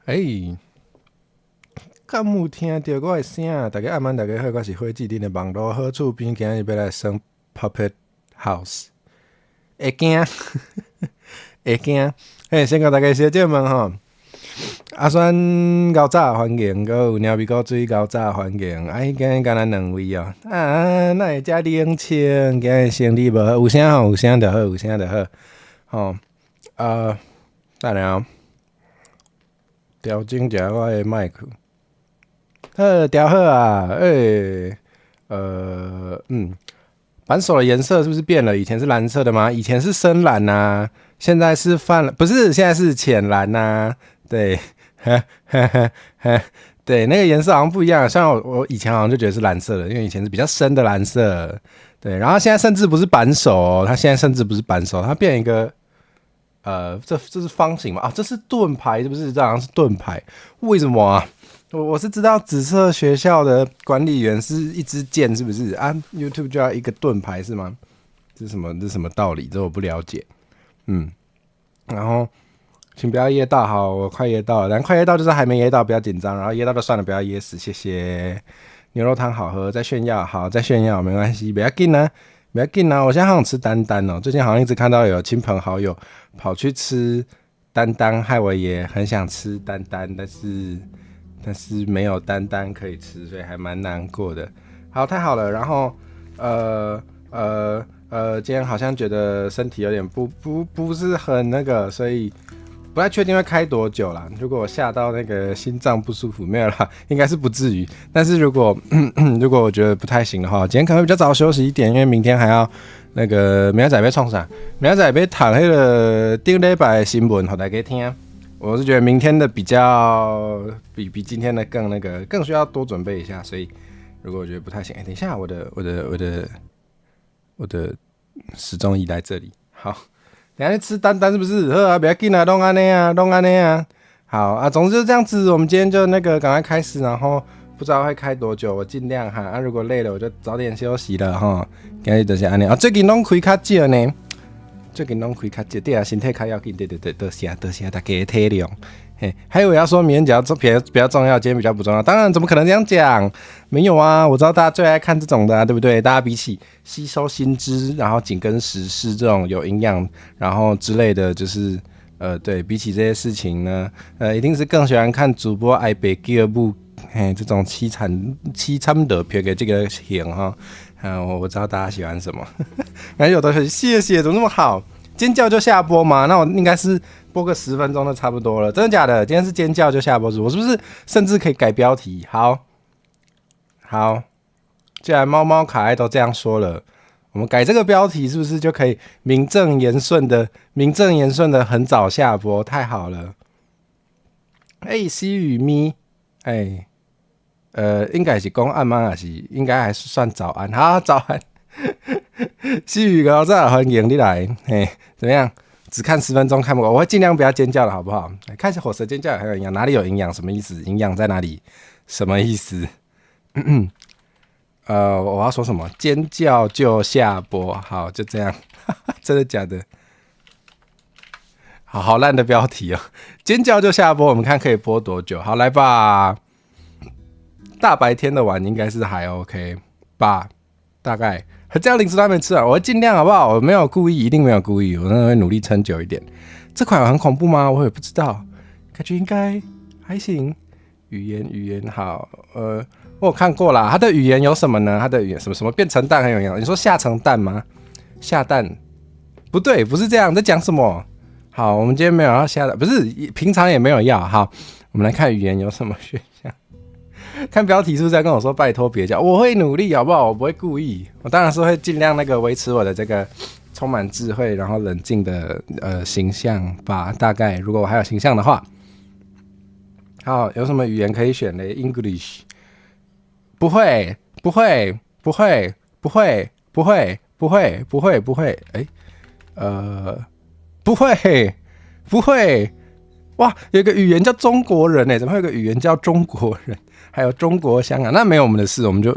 欸，敢有聽著我的聲？大家暗暝，大家好，我是火志恁的網路好厝邊，今日欲來耍 Puppet House，會驚，會驚。嘿，先共大家小借問吼，阿選𠢕早歡迎，閣有貓咪古水𠢕早歡迎。啊，彼間敢若兩位哦，啊，哪會遮冷清？今日生理無好，有聲吼，有聲就好，有聲就好。吼，等下哦，調整一下我的麥克。好，調好啊，欸，扳手的顏色是不是變了？以前是藍色的嗎？以前是深藍吶，現在是泛，不是，現在是淺藍吶。對，呵呵呵呵，對，那個顏色好像不一樣。雖然我以前好像就覺得是藍色的，因為以前是比較深的藍色。對，然後現在甚至不是扳手哦，它現在甚至不是扳手，它變一個，這是方形嘛？啊，這是盾牌，是不是？這好像是盾牌，為什麼啊？我是知道紫色學校的管理員是一支劍，是不是啊？YouTube 就要一個盾牌是嗎？這是什麼？這是什麼道理？這我不了解。然後請不要噎到，好，我快噎到了，但快噎到就是還沒噎到，不要緊張。然後噎到就算了，不要噎死，謝謝。牛肉湯好喝，在炫耀，好，在炫耀，沒關係，不要緊啊，不要緊啊。我現在好想吃丹丹哦，最近好像一直看到有親朋好友跑去吃丹丹，害我也很想吃丹丹，但是沒有丹丹可以吃，所以還蠻難過的。好，太好了。然後，今天好像覺得身體有點不是很那個，所以不太確定會開多久啦。如果我嚇到那個心臟不舒服，沒有啦，應該是不至於。但是如果我覺得不太行的話，今天可能會比較早休息一點，因為明天還要那個明仔載欲創啥？明仔載欲讀彼個頂禮拜的新聞，予大家聽。我是覺得明天的比較比今天的更那個，更需要多準備一下。所以如果我覺得不太行，哎，等一下，我的時鐘儀來這裡。好，等下去吃丹丹是不是？好啊，不要緊啊，攏按呢啊，攏按呢啊。好啊，總之就這樣子。我們今天就那個趕快開始，然後不知道會開多久，我盡量哈。啊，如果累了，我就早點休息了哈。今日就是按呢啊，最近攏開較少呢。最近攏開較少，對啊，身體較要緊，對對對，多謝多謝大家的體諒。嘿，還有我要說明天比較重，比較重要，今天比較不重要。當然，怎麼可能這樣講？沒有啊，我知道大家最愛看這種的啊，對不對？大家比起吸收新知，然後緊跟時事這種有營養，然後之類的，就是對比起這些事情呢，一定是更喜歡看主播愛爸叫母，嘿，這種淒慘淒慘落魄的這個型哈。嗯，我知道大家喜歡什麼，感覺有同學謝謝，怎麼那麼好？尖叫就下播嗎？那我應該是播個10分鐘就差不多了，真的假的？今天是尖叫就下播，我是不是甚至可以改標題？好，好，既然貓貓可愛都這樣說了，我們改這個標題是不是就可以名正言順的、名正言順的很早下播？太好了！哎，西雨咪，哎。應該是講暗暝，還是應該還是算早安？好，早安。西雨哥，早歡迎你來。嘿，怎麼樣？只看十分鐘看不夠，我會盡量不要尖叫的，好不好？看火蛇尖叫也很有營養，哪裡有營養？什麼意思？營養在哪裡？什麼意思？我要說什麼？尖叫就下播，好，就這樣。真的假的？好好爛的標題哦！尖叫就下播，我們看可以播多久？好，來吧。大白天的玩應該是還 OK 吧，大概這樣零食都還沒吃啊，我會盡量好不好？我沒有故意，一定沒有故意，我真的會努力撐久一點。這款很恐怖嗎？我也不知道，感覺應該還行。語言好，我有看過啦。它的語言有什麼呢？它的語言什麼什麼變成蛋很有營養？你說下成蛋嗎？下蛋不對，不是這樣，在講什麼？好，我們今天沒有要下蛋，不是平常也沒有要。好，我們來看語言有什麼選項。看標題是不是在跟我說拜託別叫？我會努力，好不好？我不會故意，我當然是會盡量那個維持我的這個充滿智慧，然後冷靜的形象吧。大概如果我還有形象的話，好，有什麼語言可以選呢？English 不會，不會，不會，不會，不會，不會，不會，不會，哎，不會，不會，哇，有個語言叫中國人呢？怎麼會有個語言叫中國人？還有中國香港，那沒有我們的事，我們就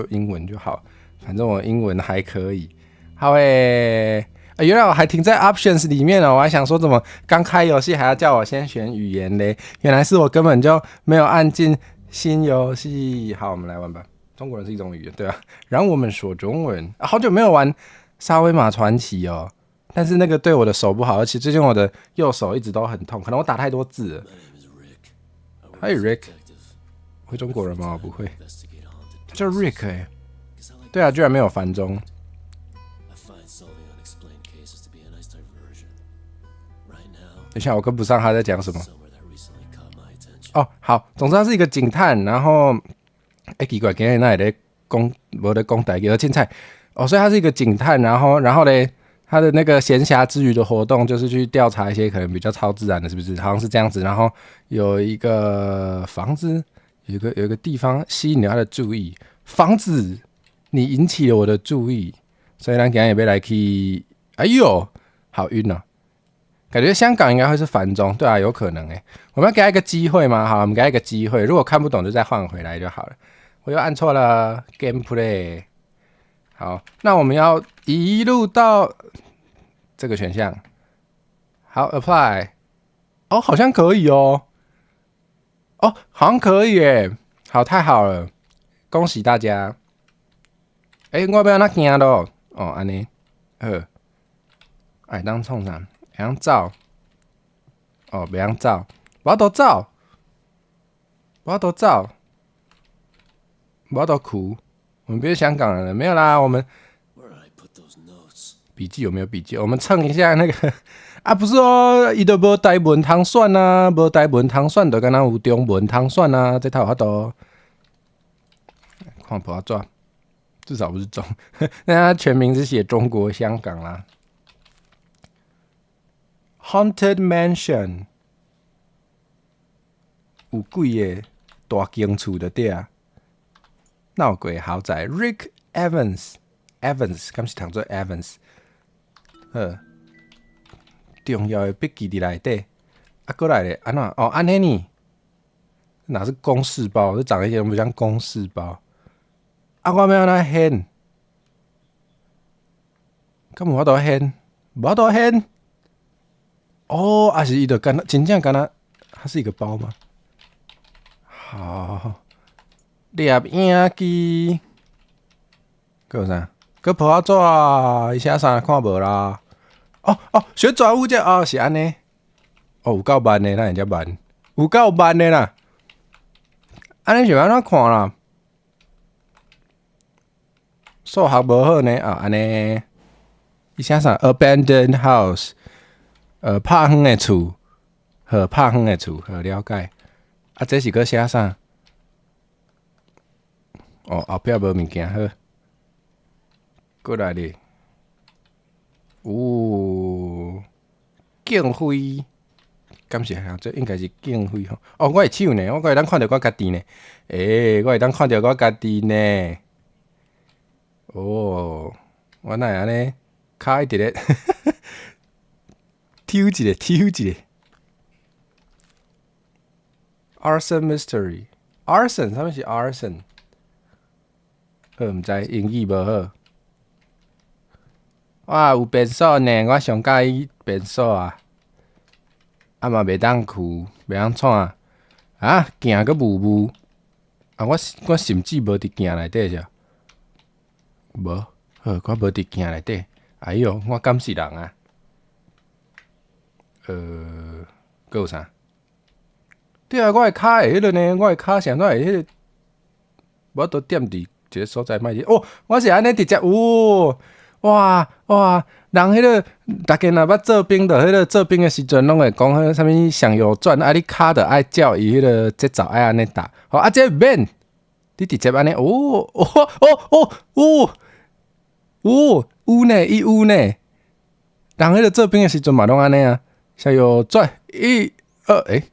英文就好，反正我英文還可以。好誒，原來我還停在 options 裡面哦，我還想說怎麼剛開遊戲還要叫我先選語言嘞？原來是我根本就沒有按進新遊戲。好，我們來玩吧。中國人是一種語言，對吧？讓我們說中文。啊，好久沒有玩沙威瑪傳奇哦，但是那個對我的手不好，而且最近我的右手一直都很痛，可能我打太多字了。Hi Rick，會中國人嗎？我不會。他叫 Rick 哎，對啊，居然沒有繁中。 I find solving unexplained cases to be a nice diversion. Right now, 等一下，我跟不上他在講什麼。 somewhere that recently caught my attention. 哦，好，總之他是一個警探，然後，欸，奇怪，今日哪會咧講，無咧講台語，凊彩。哦，所以他是一個警探，然後咧，他的那個閒暇之餘的活動就是去調查一些可能比較超自然的，是不是？好像是這樣子。然後有一個房子，有一個地方吸引了他的注意，房子，你引起了我的注意，所以咱今日欲來去，哎呦，好暈哦。感覺香港應該會是繁中，對啊，有可能欸。我們要給他一個機會嗎？好，我們給他一個機會。如果看不懂就再換回來就好了。我又按錯了，Gameplay。好，那我們要一路到這個選項。好，Apply。哦，好像可以哦。哦，好像可以耶。好，太好了，恭喜大家。欸，我欲按怎行囉？哦，按呢。好。會當創啥？會當走。哦，袂當走。無法度走。無法度走。無法度哭。我們不是香港人了，沒有啦。我們 Where did I put those notes? 筆記有沒有筆記？我們蹭一下那個啊，不是哦，伊都無台文通選啊，無台文通選，就敢若有中文通選啊，這才有法度。看破紙，至少不是中，那他全名是寫中國香港啦。Haunted Mansion 有鬼的大間厝就對啊。鬧鬼豪宅，Rick Evans，Evans，敢是讀做 Evans？好，重要的筆記佇內底，啊，閣來咧，按怎？哦，按呢呢？哪是公事包？這長得一點都不像公事包。啊，我欲按怎掀？敢無法度掀？無法度掀？哦，啊是伊就敢若真正敢若，它是一個包嗎？好。攝影機，閣有啥？閣破紙啊！伊寫啥看無啦？哦哦，旋轉物件哦，是按呢。哦，有夠慢的，哪會遮慢？有夠慢的啦！按呢是欲按怎看啦？數學無好呢啊，按呢。伊寫啥？Abandoned house，拍荒的厝，好，拍荒的厝，好了解。啊，這是閣寫啥？哦，後壁無物件好，過來咧。哦，警徽，敢是啊？這應該是警徽吼。哦，我的手呢？我會當看著我家己呢。欸，我會當看著我家己呢。哦，我哪會按呢？跤一直咧，抽一下，抽一下。Arson mystery，arson，啥物是 arson？好，毋知英語無好。哇，有便所呢，我上佮意便所啊。啊嘛袂當去，袂當創啊！鏡閣霧霧啊！我甚至無佇鏡內底是？無，好，我無佇鏡內底。哎喲，我敢是人啊？閣有啥？對啊，我的跤會彼個呢，我的跤是按怎會彼個？無法度踮佇一個所在莫哦，我是按呢直接，哦，哇哇！人彼個逐家若捌做兵的，彼個做兵的時陣，攏會講彼個啥物向右轉，啊，你跤著愛照伊彼個節奏愛按呢踏。好，啊，這免，你直接按呢，哦哦哦哦哦哦，有呢，伊有呢。人彼個做兵的時陣嘛，攏按呢啊，向右轉，一、二，欸，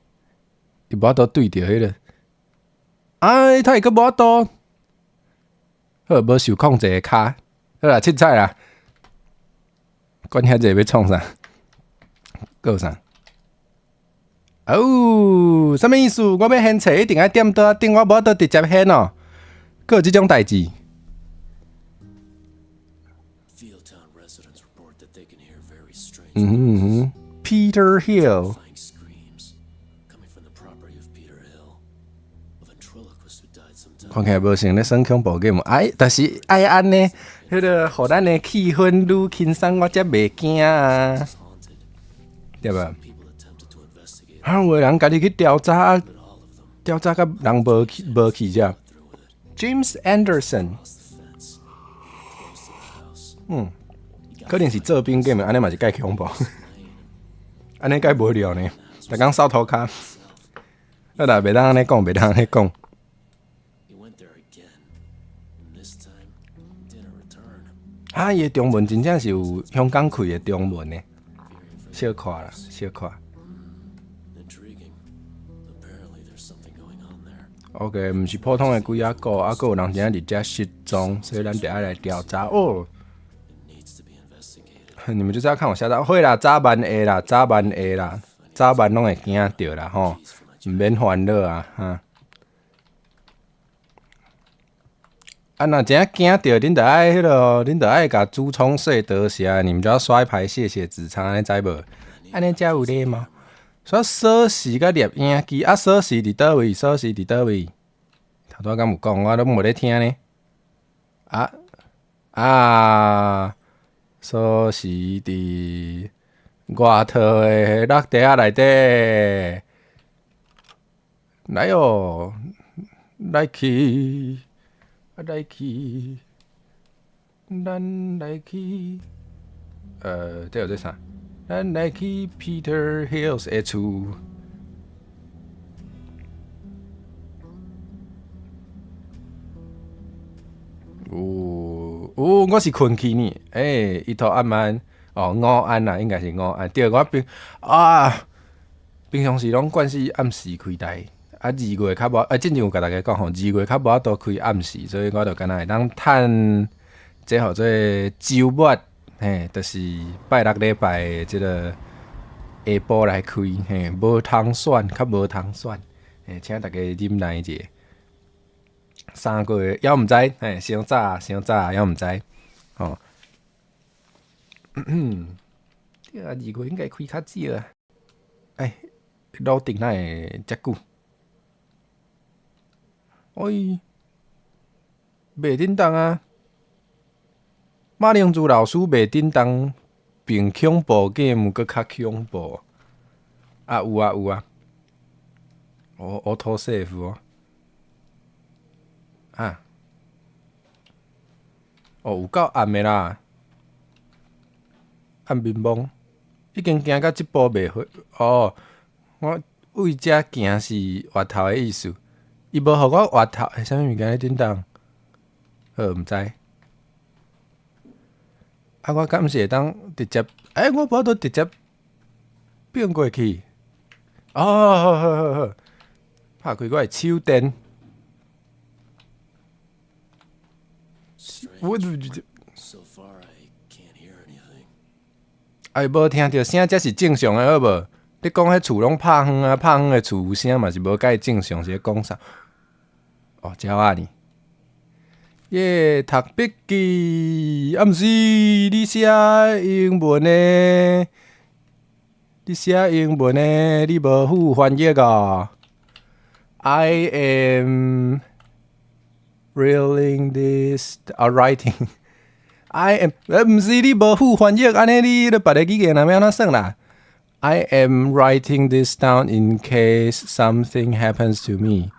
伊無法度對著彼個，哎，他會閣無法度，好，無受控制的跤，好啦，凊彩啦。管遐濟欲創啥？閣有啥？哦，啥物意思？我欲掀冊一定愛踮桌仔頂，我無法度直接掀哦。閣有這種代誌？ Vealtown residents report that they can hear very strange 嗯哼，Peter Hill。 Terrifying screams coming from the property of Peter Hill, a ventriloquist who died some time 看起來無像咧耍恐怖 game，哎，但是愛按呢，彼個予咱的氣氛愈輕鬆，我才袂驚啊， is haunted. 對吧？ People attempted to investigate, 啊，有的人家己去調查， but all of them 調查甲人無去無去遮。 through with it. James Anderson Across the fence, close to the house. 可能是做兵 game，按呢嘛是蓋恐怖，按呢蓋無聊呢。逐工掃塗跤，好啦，袂當按呢講，袂當按呢講。 He went there again, and this time didn't return. 啊，伊的中文真正是有香港開的中文呢，小看啦，小看。 Intriguing. Apparently, there's something going on there. OK，毋是普通的鬼仔故，啊，閣有人真正佇遮失蹤，所以咱得愛來調查。哦， It needs to be investigated. 你們就是要看我嚇到，會啦，早晚會啦，早晚會啦，早晚攏會驚著啦，吼，毋免煩惱啊，哈。啊，若真正驚著，恁著愛彼個，恁著愛共子聰說多謝，你們就要刷一排謝謝子聰，按呢知無？按呢才有禮貌。所以鎖匙佮攝影機，啊，鎖匙佇佗位？鎖匙佇佗位？頭拄仔敢有講，我攏無咧聽呢。啊啊，鎖匙佇外套的落袋仔內底。來哦，來去，來去，咱來去。這有這啥？咱來去 Peter Hills 的厝。有有，我是睏去呢。欸，伊托暗安，哦，午安啦，應該是午安。對，我平啊，平常時攏慣勢暗時開台，啊，二月較無，啊，之前有共大家講吼，二月較無法度開暗時，所以我就干焦會當趁這號做週末，嘿，就是拜六禮拜的這個下晡來開，嘿，無通選，較無通選，嘿，請大家忍耐一下。3個月猶毋知，嘿，傷早傷早猶毋知，吼。對啊，二月應該開較少啊。哎，路頂哪會遮久？哎，袂振動啊！馬鈴薯老師袂振動，變恐怖 game 閣較恐怖。啊，有啊有啊。哦，auto save 哦。啊。哦，有夠暗的啦。暗暝暝，已經行到這步袂回。哦，我為遮行是越頭的意思。伊無予我越頭，欸，啥物物件咧振動？好，毋知。啊，我敢毋是會當直接？欸，我無法度直接變過去。哦，好好好好，拍開我的手電。我 So far, I can't hear anything. 哎，無聽著聲，才是正常的，好無？你講彼厝攏拍遠啊，拍遠的厝有聲嘛是無介正常，是咧講啥？哦，鳥仔呢？耶，讀筆記，啊，毋是你寫英文的，你寫英文的，你無付翻譯哦。I am reading this, writing. I am，毋是你無付翻譯，按呢你咧別个語言若欲按怎算啦？I am writing this down in case something happens to me。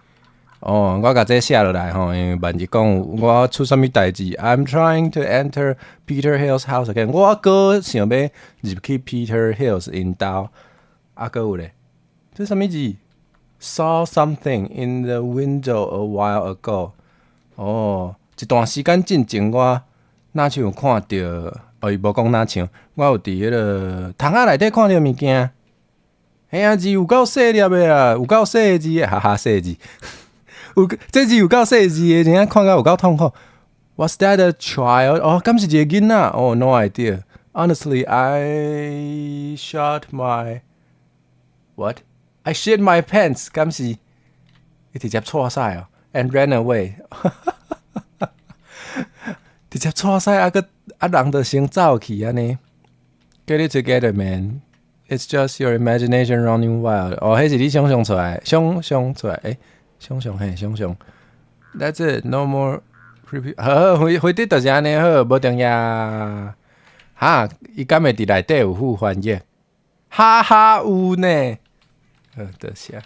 哦，我共這寫落來吼，因為萬一講我出啥物代誌，I'm trying to enter Peter Hill's house again。我閣想欲入去 Peter Hill's 𪜶兜，啊，閣有咧，這啥物字？Saw something in the window a while ago。哦，一段時間進前我若像有看著，哦，伊無講若像，我有佇彼個窗仔內底看著物件。嘿啊，字有夠細粒的啊，有夠細字的，哈哈，細字。有這字有夠細字的，真正看甲有夠痛苦。Was that a child？哦，敢是一個囡仔？哦，no idea. Honestly, I shot my what? I shit my pants。敢是伊直接剉屎哦，and ran away。直接剉屎啊！閣啊啊，人就先走去按呢。Get it together, man. It's just your imagination running wild. 哦，彼是你想象出來，想象出來，欸，想象嘿，想象。That's it. No more creepy. 好，回回啲就是按呢好，無重要。哈，伊敢會佇內底有副翻譯？哈哈有呢。好，多謝。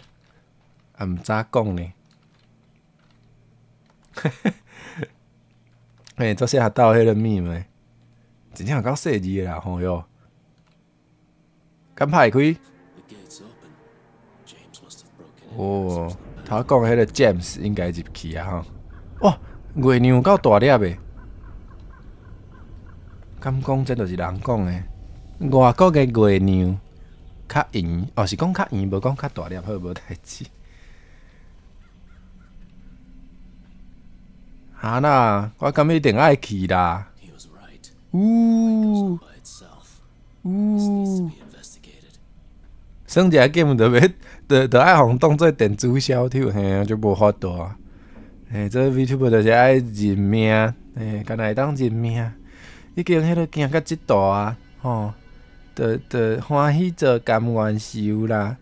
啊，毋知講呢。欸，做適合鬥彼個物無？真正有夠細膩的啦，吼喲。敢拍會開？哦，頭講彼個 James 應該入去啊吼。哇，月亮有夠大粒的。敢講這就是人講的？外國的月亮較圓，哦，是講較圓，無講較大粒，好無代誌。哈啦，我感覺一定愛去啦。嗚嗚，耍一个 game 就欲，就就愛予人當做電子小丑，嘿啊，就無法度啊。嘿，這 VTuber 就是愛認命，嘿，敢若會當認命。已經彼个行甲這大啊，吼，就就歡喜做甘願受啦。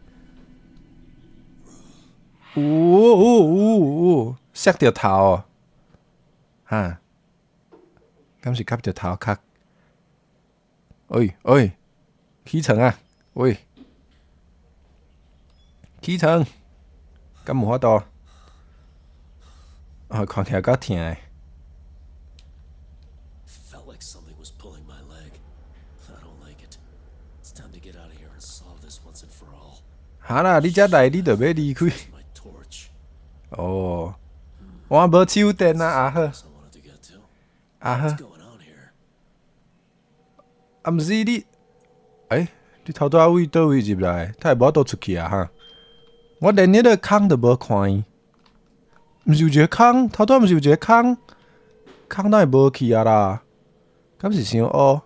有有有有，摔著頭哦！哈，敢是磕著頭殼？喂喂，起床啊！喂，起床，敢有法度？啊，看起來夠疼的。 Felt like something was pulling my leg. I don't like it. It's time to get out of here and solve this once and for all. 哈啦，你才來，你就欲離開？ My torch. 哦，我無手電啊，阿好， I wanted to get to. 阿好。 What's going on here? 啊，毋是你，欸，你頭拄仔位佗位入來，他會無法度出去啊哈？我連彼個空都無看伊，毋是有一個空，頭拄仔毋是有一個空，空哪會無去啊啦？敢是傷烏？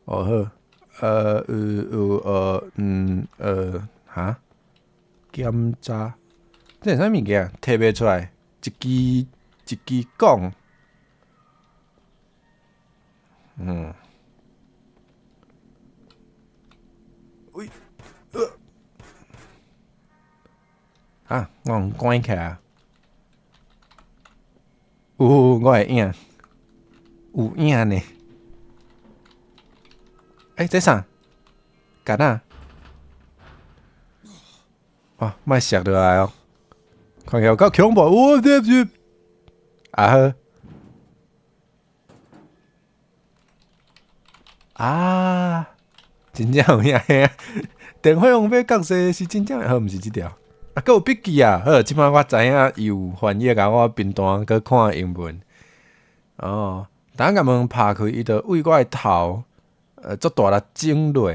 哦好，哈？檢查，這是啥物件？提袂出來，一支一支管，嗯。喂，啊，我予關起來。有我的影，有影呢。欸，這啥？干哪？哇，莫摔落來哦！看起來有夠恐怖。哦，這這，啊好。啊，真正有影嘿！電火王欲降世是真正好，毋是這條。啊，閣有筆記啊！好，這擺我知影伊有翻譯共我平單閣看英文。哦，等共門拍開，伊就對我的頭，足大力整落。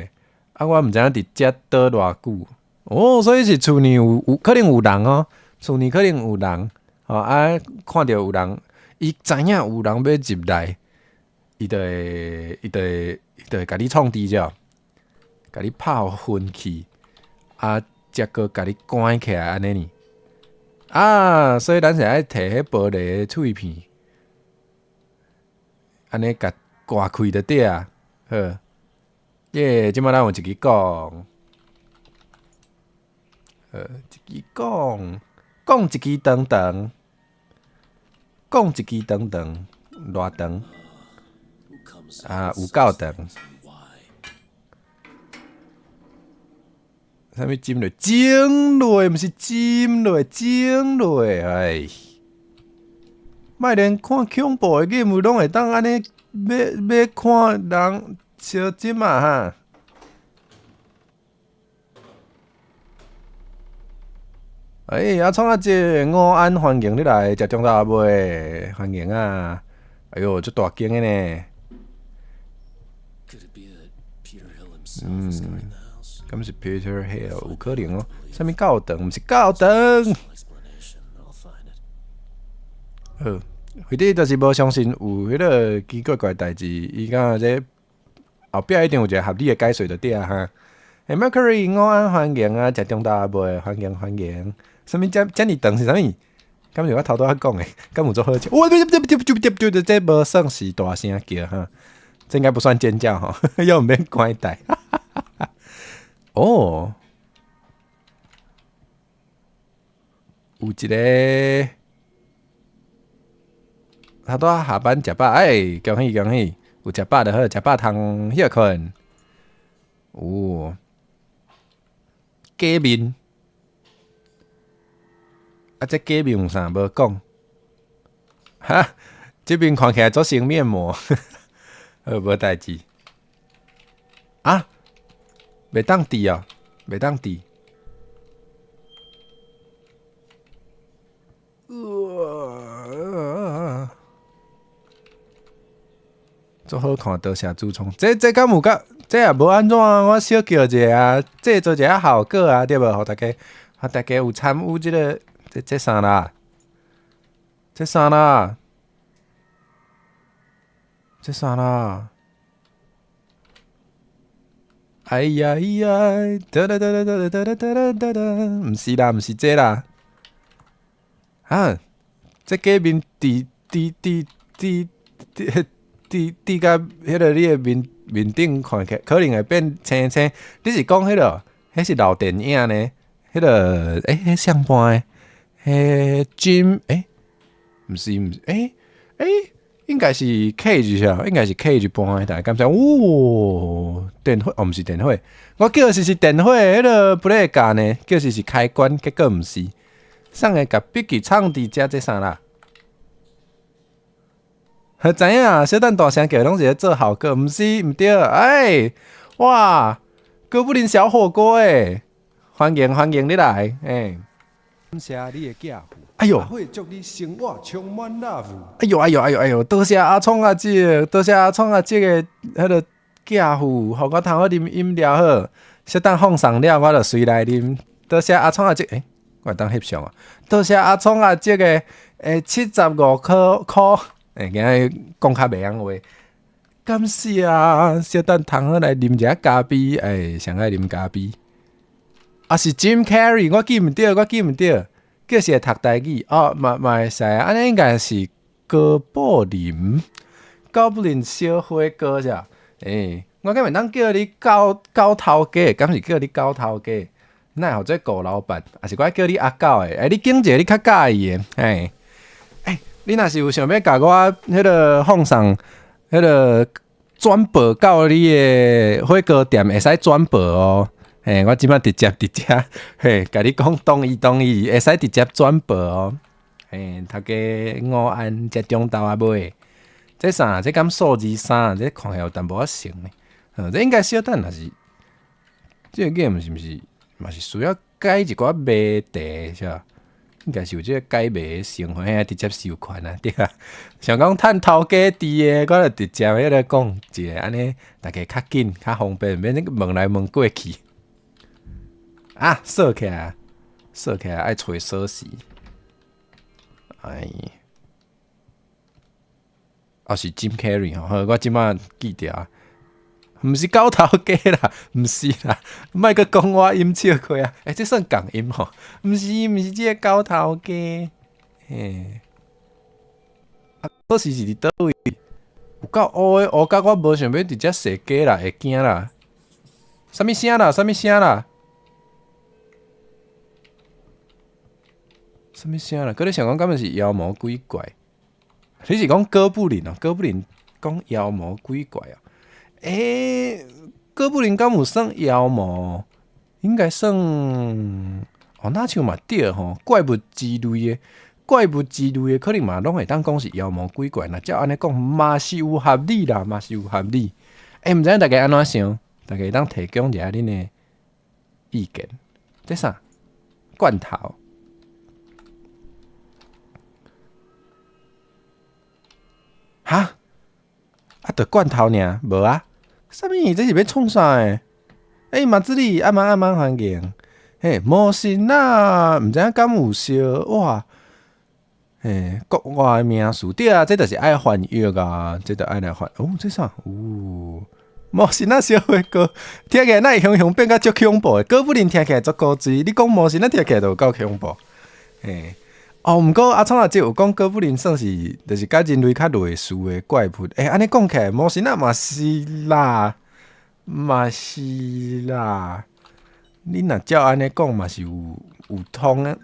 啊，我毋知影佇遮倒偌久。哦，所以是厝內有有可能有人哦，厝內可能有人。吼啊，看著有人，伊知影有人欲入來，伊就會共你創治著，共你拍予昏去，啊，才閣共你關起來按呢爾。啊，所以咱是愛提彼玻璃的碎片，按呢共割開就對啊。好，耶，這擺咱有一支管，一支管，管一支長長，管一支長長，偌長？啊，有夠長。啥物針落？整落，毋是針落，整落。哎，莫連看恐怖的 game 攏會當按呢，欲欲看人相針啊哈！欸，啊，創啊這午安歡迎你來食中晝未？歡迎啊！哎喲，足大間的呢。嗯，敢是 Peter Hill？有可能哦。啥物教堂？毋是教堂。好，或者就是無相信有彼个奇怪怪代誌，伊感覺這後壁一定有一个合理的解釋就對啊哈。欸，Mercury，午安歡迎啊！食中晝未？歡迎歡迎。啥物遮遮爾長是啥物？敢是我頭拄仔講的，敢有足好笑？哇！這無算是大聲叫哈，這應該不算尖叫吼，又毋免關台。哦，有一個頭拄仔下班食飽，哎，恭喜恭喜，有食飽就好，食飽通歇睏。哦，假面。啊！這假面有啥無講？哈，這邊看起來足像面膜，好無代誌。啊，袂當佇哦，袂當佇。哇！足好看，多謝主創。這這敢有甲？這也無按怎，我小叫一下啊，製作一下效果啊，對無？予大家，予大家有參與這個。這這啥啦？這啥啦？這啥啦？哎呀哎呀！噠噠噠噠噠噠噠噠噠，毋是啦，毋是這啦。啊！這假面佇佇佇佇佇佇佇甲彼個你的面面頂看起來，可能會變青青。你是講彼個？彼是老電影呢？彼個欸，彼誰扮的？彼 Jim 欸，毋是毋是，欸欸，應該是 Cage 是應該是 Cage 扮的，大家感覺哦，電火哦，毋是電火，我叫是是電火，彼個 breaker 呢，叫是是開關，結果毋是。啥人共筆記藏佇遮這啥啦？知影，小等大聲叫，攏是咧做效果，毋是毋對，哎，哇，哥布林小火鍋欸，歡迎歡迎你來，欸。感謝你的寄付，哎喲，阿火祝你生活充滿樂趣。哎喲哎喲哎喲哎喲，多謝阿聰阿姐，多謝阿聰阿姐的彼個寄付，予我通好啉飲料好，小等放送了，我就隨來啉。多謝阿聰阿姐，欸，我會當翕相啊。多謝阿聰阿姐的欸75箍箍，欸，今日講較袂曉話。感謝，小等通好來啉一下咖啡，欸，上愛啉咖啡。啊，是 Jim Carrey，我記毋著，我記毋著，叫是會讀台語哦，嘛嘛會使，按呢應該是哥布林，哥布林小火鍋是欸，我敢會當叫你狗狗頭家，敢是叫你狗頭家？哪會號做顧老闆？抑是我叫你阿狗的？欸，你揀一个你較佮意的，嘿，欸，你若是有想欲共我彼个放送，彼个轉播到你的火鍋店，會使轉播哦。嘿，我這擺直接佇遮，嘿，共你講同意同意，會使直接轉播哦。嘿，頭家午安，食中晝啊未？這啥？這敢數字三？這看起來有淡薄仔像呢。這應該小等若是，這個 game 是毋是嘛是需要解一寡謎題是吧？應該是有這個解謎的成分，遐直接授權啊，對啊。想講趁頭家佇的，我就直接彼个講一下，按呢大家較緊較方便，免問來問過去。啊，鎖起來，鎖起來，愛揣鎖匙。哎，哦是 Jim Carrey 吼，好，我這擺記著啊，毋是狗頭家啦，毋是啦，莫閣講我音笑開啊，欸，這算仝音吼，毋是毋是這个狗頭家，嘿，啊，鎖匙是佇佗位？有夠烏的，烏甲我無想欲佇遮踅街啦，會驚啦。啥物聲啦？啥物聲啦？啥物聲啦？閣咧想講，敢若是妖魔鬼怪？你是講哥布林哦？哥布林講妖魔鬼怪哦？欸，哥布林敢有算妖魔？應該算哦，若像嘛對吼，怪物之類的，怪物之類的，可能嘛攏會當講是妖魔鬼怪。若照按呢講，嘛是有合理啦，嘛是有合理。欸，毋知影大家按怎想？大家會當提供一下恁的意見。這啥？罐頭？哈？啊，著罐頭爾，無啊？啥物？這是欲創啥的？欸，馬子里，阿媽阿媽歡迎。嘿，魔神仔，毋知影敢有燒哇？嘿，國外的名詞對啊，這就是愛翻譯啊，這就愛來翻。哦，這啥？哦，魔神仔小火鍋，聽起來哪會雄雄變甲足恐怖的？哥布林聽起來足古錐，你講魔神仔聽起來就有夠恐怖。嘿，哦，毋過阿創阿姐有講哥布林算是就是佮人類較類似的怪物。欸，按呢講起來，魔神仔嘛是啦，嘛是啦。你若照按呢講，嘛是有通的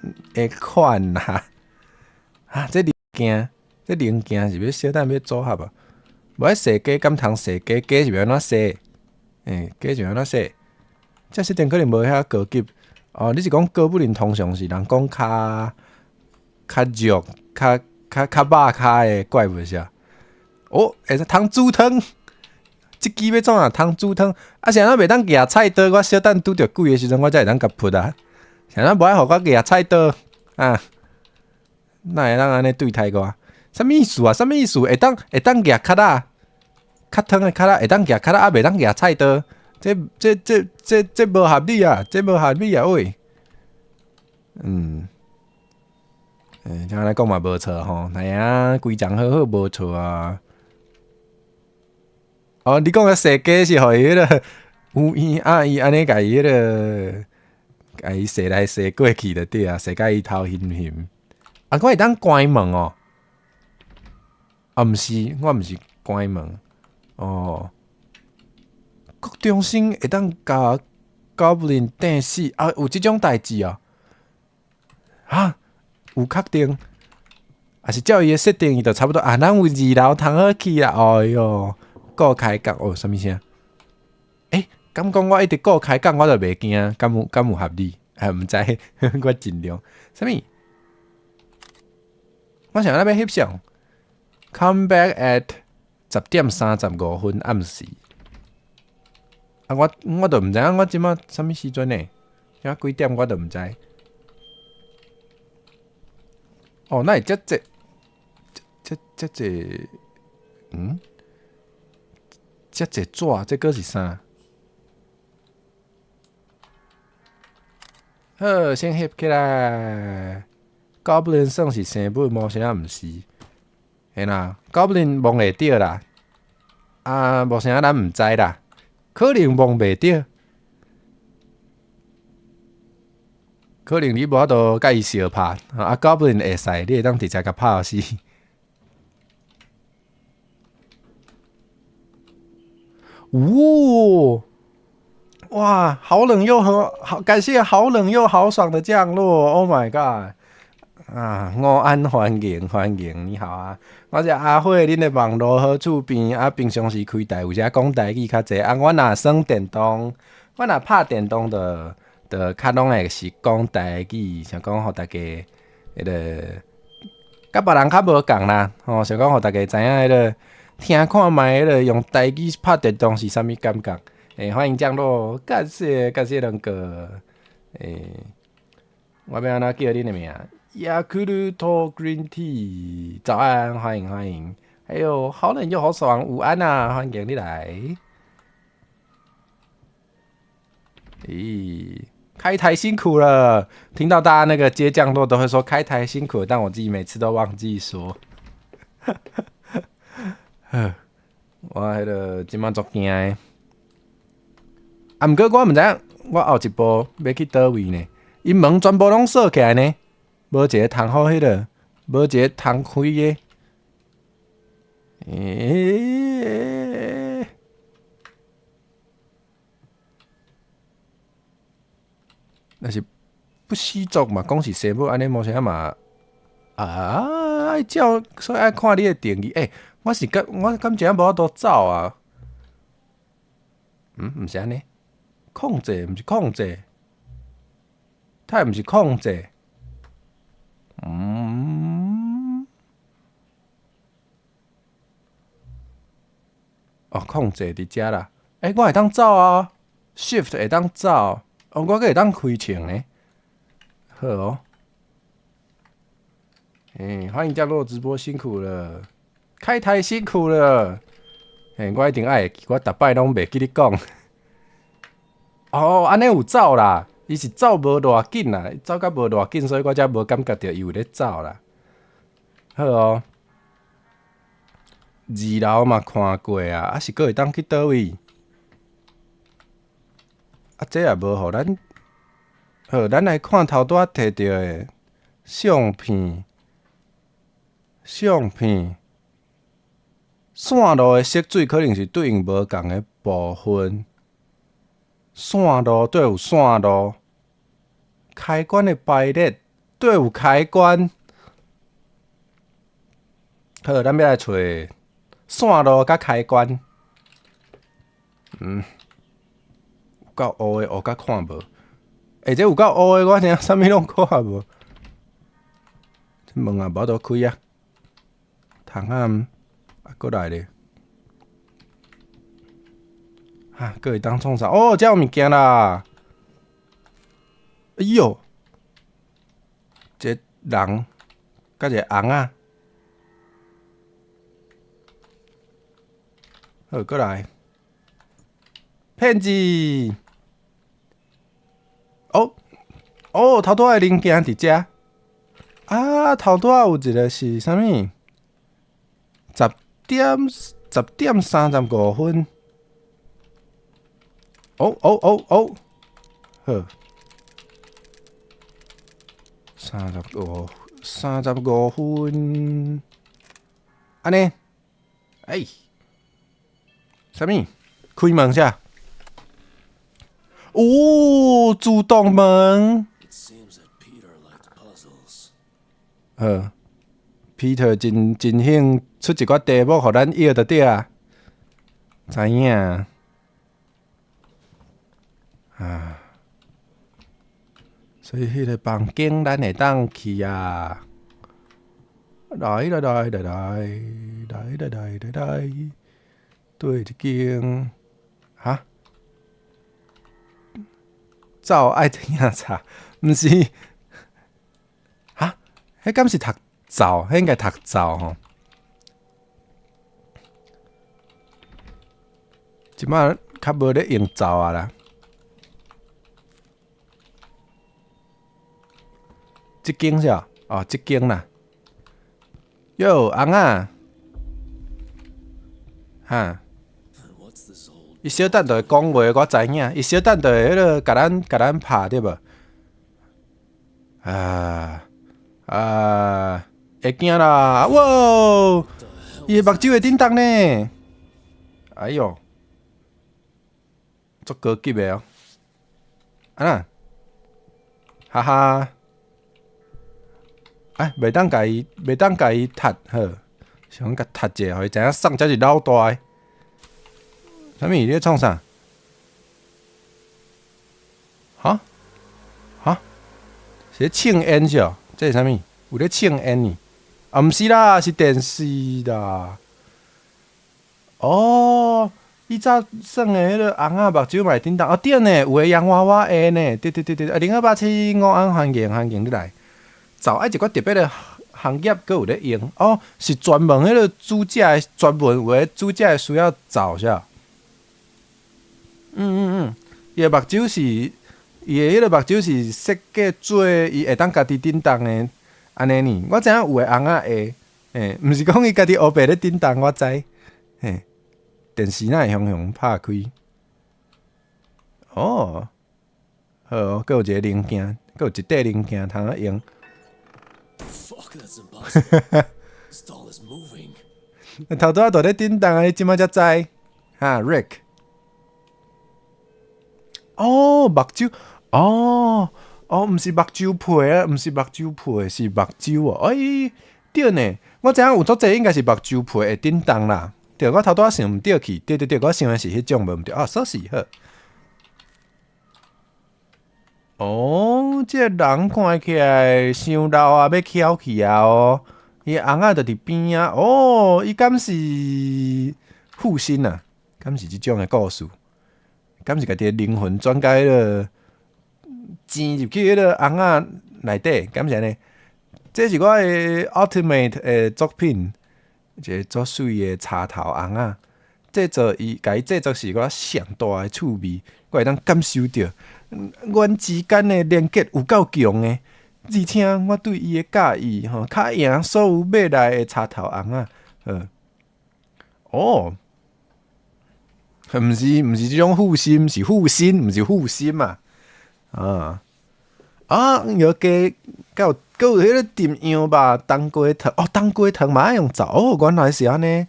款啦。啊，這零件，這零件是欲小等欲組合啊？無愛踅雞敢通踅雞？雞是欲按怎踅？欸，雞是欲按怎踅？這設定可能無遐高級。哦，你是講哥布林通常是人講較弱、較肉跤的怪物是啊？哦，會使通煮湯，這支欲創啥？通煮湯？啊，是按怎袂當舉菜刀？我小等拄著鬼的時陣，我才會當共噗啊。是按怎無愛予我舉菜刀？啊？哪會當按呢對待我？啥物意思啊？啥物意思？會當舉跤仔，較長的跤仔會當舉跤仔，啊，袂當舉菜刀？這無合理啊！這無合理啊！喂，嗯。欸，這按呢講嘛無錯吼，係啊，規章好好無錯啊。哦，你講的踅雞是予伊彼个有伊啊伊按呢共伊彼个，共伊踅來踅過去就對啊，踅甲伊頭晕暈。啊，我會當關門哦。啊，毋是，我毋是關門。哦，國中生會當共 Goblin 電死啊？有這種代誌哦？哈？有確定？抑是照伊的設定，伊就差不多啊。咱有二樓通好去啦。哎喲，顧開講哦，啥物聲？欸，敢講我一直顧開講，我就袂驚，敢有合理？啊，毋知，我盡量。啥物？我想欲翕相。Come back at 10點35分暗時。啊，我都毋知影，我這馬啥物時陣呢？這幾點我都毋知。哦，哪會遮濟？遮濟，嗯？遮濟紙，這閣是啥？好，先翕起來。Goblin 算是生物，魔神仔毋是。嘿啦，Goblin 摸會著啦。啊，魔神仔咱毋知啦，可能摸袂著。可能你無法度共伊相拍，啊，Goblin 會使，你會當直接共拍死。嗚，哇，好冷又很好，感謝好冷又好爽的降落。Oh my god！啊，午安，歡迎歡迎，你好啊，我是阿火，恁的網路好厝邊啊，平常時開台有時講台語較濟啊，我若耍電動，我若拍電動就。就較攏會是講台語，想講予大家彼个佮別人較無仝啦，吼，想講予大家知影彼个聽看覓彼个用台語拍電動是啥物感覺。欸，歡迎降落，感謝感謝兩個。欸，我欲按怎叫恁的名？雅克魯托 Green Tea，早安，歡迎歡迎。哎喲，好冷又好爽，午安啊，歡迎你來。咦，開台辛苦了，聽到大家那個接降落都會說開台辛苦，但我自己每次都忘記說。我彼个這馬足驚的。啊，毋過我毋知影，我後一步欲去佗位呢？𪜶門全部攏鎖起來呢，無一个通好彼个，無一个通開的。欸？若是不死族嘛，講是生物按呢，無啥嘛啊，愛照，所以愛看你的定義。欸，我是感，我感覺無法度走啊。嗯，毋是按呢，控制毋是控制，他毋是控制。嗯。哦，控制佇遮啦。欸，我會當走啊，Shift 會當走。哦，我閣會當開槍呢。好哦。欸，歡迎降落直播，辛苦了，開台辛苦了。欸，我一定愛會記，我逐擺攏袂記你講。哦，按呢有走啦，伊是走無偌緊啦，走甲無偌緊，所以我才無感覺著伊有咧走啦。好哦。二樓嘛看過啊，啊是閣會當去佗位？啊，這也無予咱，好，咱來看頭拄仔提著的相片。相片，線路的色水可能是對應無仝的部分。線路對有線路，開關的排列對有開關。好，咱欲來揣線路佮開關。有夠烏的，烏甲看無。欸，這有夠烏的，我聽啥物攏看無。這門也無法度開啊。窗仔，啊，閣來咧。啊，閣會當創啥？哦，這有物件啦！哎喲，一個人佮一個尪仔。好，閣來。騙子！哦哦，頭拄仔的零件佇遮。啊，頭拄仔有一個是啥物？10點10點35分。哦哦哦哦，好，35，35分，按呢？哎，啥物？開門啥？哦，自動門。好，Peter 真真興出一寡題目，予咱臆就對啊。知影。啊，所以彼個房間咱會當去啊。來來來來來來來來來來，對一間，哈？走愛怎樣查？毋是，哈？彼敢是讀灶？彼應該讀灶吼。這擺較無咧用灶啊啦。這間是哦，哦，這間啦。喲，尪仔，哈？伊小等就會講話，我知影。伊小等就會彼落共咱共咱拍對無？啊啊！會驚啦！哇！伊的目睭會振動呢！哎喲，足高級的哦！啊那，哈哈！哎，袂當共伊，袂當共伊踢好，想講共踢者，予伊知影啥才是老大的。啥物？你咧創啥？哈？哈？是咧唱煙是哦？這是啥物？有咧唱煙呢？啊，毋是啦，是電視啦。哦，以早耍的彼个尪仔目睭嘛會振動。哦，對呢，有的洋娃娃會呢。對對對對，啊，0287午安，歡迎歡迎你來。就愛一寡特別的行業，閣有咧用。哦，是專門彼个煮食的，專門有的煮食的需要灶是無？嗯嗯嗯，伊的目睭是，伊的彼个目睭是設計做伊會當家己振動的，按呢呢。我知影有的尪仔會，嘿，毋是講伊家己烏白咧振動，我知。嘿，電視哪會雄雄拍開？哦，好，閣有一個零件，閣有一塊零件通好用。 Fuck, that's impossible. This doll is moving. 頭拄仔就咧振動啊！你這擺才知，哈，Rick。哦，目睭，哦，哦，毋是目睭皮啊，毋是目睭皮，是目睭哦。哎，對呢，我知影有足濟應該是目睭皮會振動啦。對，我頭拄仔想毋對去，對對對，我想的是彼種無毋對。啊，鎖匙好。哦，這個人看起來傷老啊，欲翹去啊哦。伊尪仔就佇邊仔，哦，伊敢是附身啊？敢是這種的故事？敢是家己的靈魂轉共彼个錢入去彼个尪仔內底？敢是按呢？這是我的 ultimate 的作品，一個足媠的插頭尪仔。製作伊，共伊製作是我上大的趣味，我會當感受著，阮之間的連結有夠強的，而且我對伊的佮意吼，較贏所有買來的插頭尪仔。哦，毋是毋是這種負心，是負心，毋是負心嘛。啊，啊，有加閣有閣有彼个甜樣吧，冬瓜糖哦，冬瓜糖嘛愛用灶哦，原來是按呢。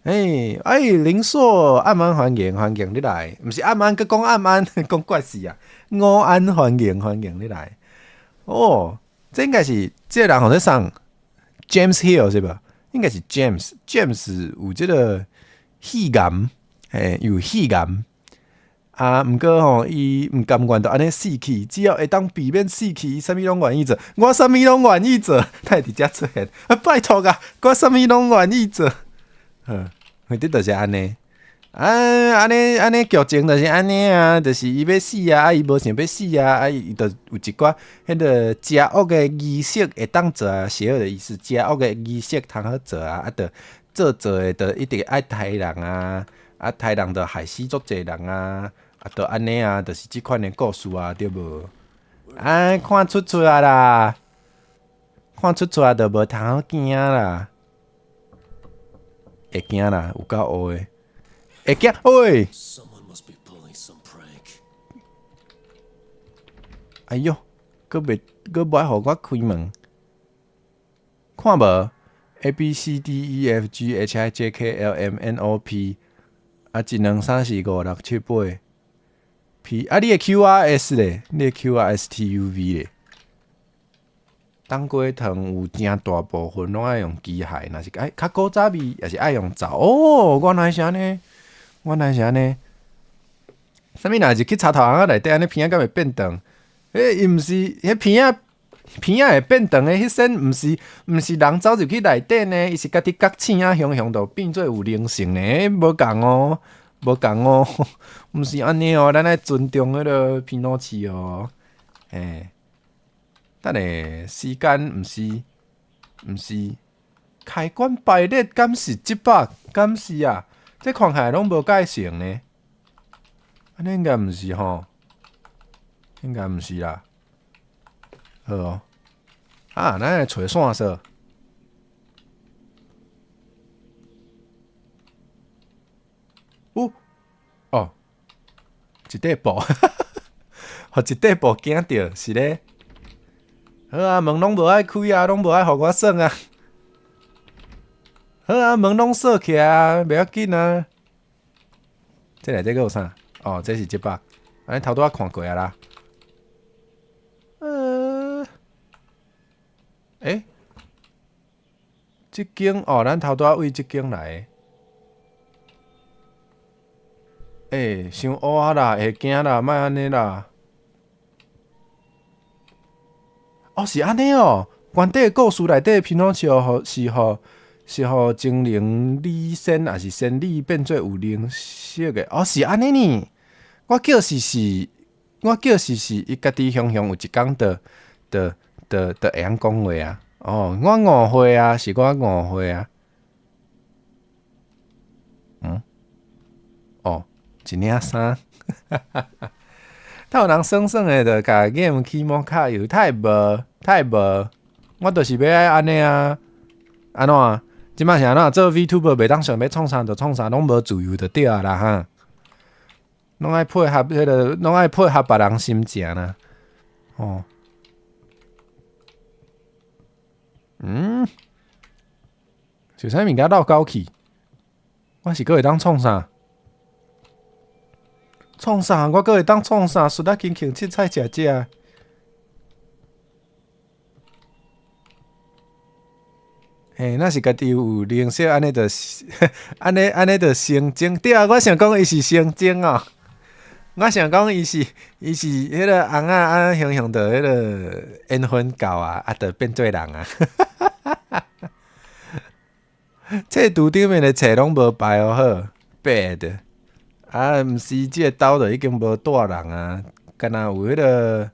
欸，哎，林碩，暗安歡迎歡迎你來，毋是暗安，閣講暗安，講怪死啊！午安歡迎歡迎你來。哦，這應該是這个人號做啥？James Hill 是無？應該是 James，James 有這个肺癌，嘿，有肺癌。啊，毋過吼，伊毋甘願就按呢死去，只要會當避免死去，伊啥物攏願意做。我啥物攏願意做，他會佇遮出現。啊，拜託啊，我啥物攏願意做。好，反正就是按呢。啊，按呢按呢劇情就是按呢啊，就是伊欲死啊，啊伊無想欲死啊，啊伊就有一寡彼个邪惡的儀式會當做啊，邪惡的儀式，邪惡的儀式通好做啊，啊，就做做的就一直愛刣人啊，啊刣人就害死足濟人啊。啊，就按呢啊，就是這款的故事啊，對無？啊，看出出啊啦，看出出啊，就無通好驚啦，會驚啦，有夠烏的，會驚，喂！ Someone must be pulling some prank. 哎喲，閣袂閣無愛予我開門，看無？A B C D E F G H I J K L M N O P，啊，一兩三四五六七八。P 啊，你的 Q R S 咧？你的 Q R S T U V 咧？冬瓜糖有誠大部分攏愛用機械，若是愛較古早味，也是愛用灶。哦，原來是按呢，原來是按呢。啥物若是去插頭尪仔內底，按呢鼻仔敢會變長？彼伊毋是彼鼻仔鼻仔會變長的彼先，毋是人走入去內底呢，伊是家己覺醒啊，雄雄就變做有靈性呢，無仝哦。無仝哦，毋是按呢哦，咱愛尊重彼个皮諾奇哦。欸，等下時間毋是開關排列，敢是這擺？敢是啊？這看起來攏無改成呢。按呢應該毋是吼，應該毋是啦。好哦，啊，咱來揣線索。哦，哦，一塊布，予一塊布驚著，是咧。好啊，門攏無愛開啊，攏無愛予我耍啊。好啊，門攏鎖起來啊，袂要緊啊。這內底閣有啥？哦，這是這擺，按呢頭拄仔看過啊啦。欸，這間哦，咱頭拄仔對這間來的。欸，傷烏啊啦，會驚啦，莫按呢啦。哦，是按呢哦。原底故事內底，皮諾丘予是予是予精靈女仙，抑是仙女變做有靈性的。哦，是按呢呢。我叫是是伊家己雄雄有一工就就就就會曉講話啊。哦，我誤會啊，是我誤會啊。嗯？哦。一領衫，透人耍耍的，就共 game 起摩卡油，太無太無，我就是欲愛按呢啊，按怎？這擺是按怎？做 VTuber 袂當想欲創啥就創啥，攏無自由就對啊啦哈，攏愛配合彼个，攏愛配合別人心情啦，哦，嗯，是啥物件落狗去？我是閣會當創啥？創啥？我閣會當創啥？術仔親像凊彩食食。嘿，若是家己有靈性，按呢就是，按呢按呢就成精。對啊，我想講伊是成精哦。我想講伊是彼个尪仔啊，雄雄著彼个緣分到啊，啊，就變做人啊。冊櫥頂面的冊攏無排好，bad。啊，毋是，這个兜就已經無帶人啊，敢若有彼个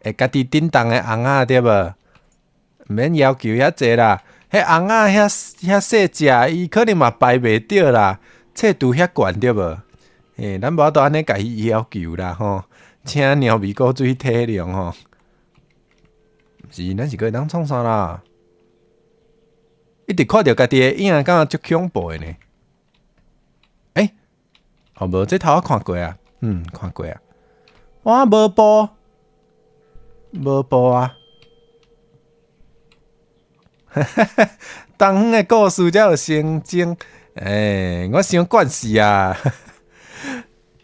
會家己振動的尪仔對無？毋免要求遐濟啦，彼尪仔遐遐細隻，伊可能嘛排袂著啦，冊櫥遐懸對無？欸，咱無法度按呢共伊要求啦吼，請鳥咪古水體諒吼。毋是，咱是閣會當創啥啦？一直看著家己的影，感覺足恐怖的呢。欸，哦無，這頭仔看過啊，嗯，看過啊。我無布，無報啊！東方的故事才有成真，欸，我傷慣勢啊！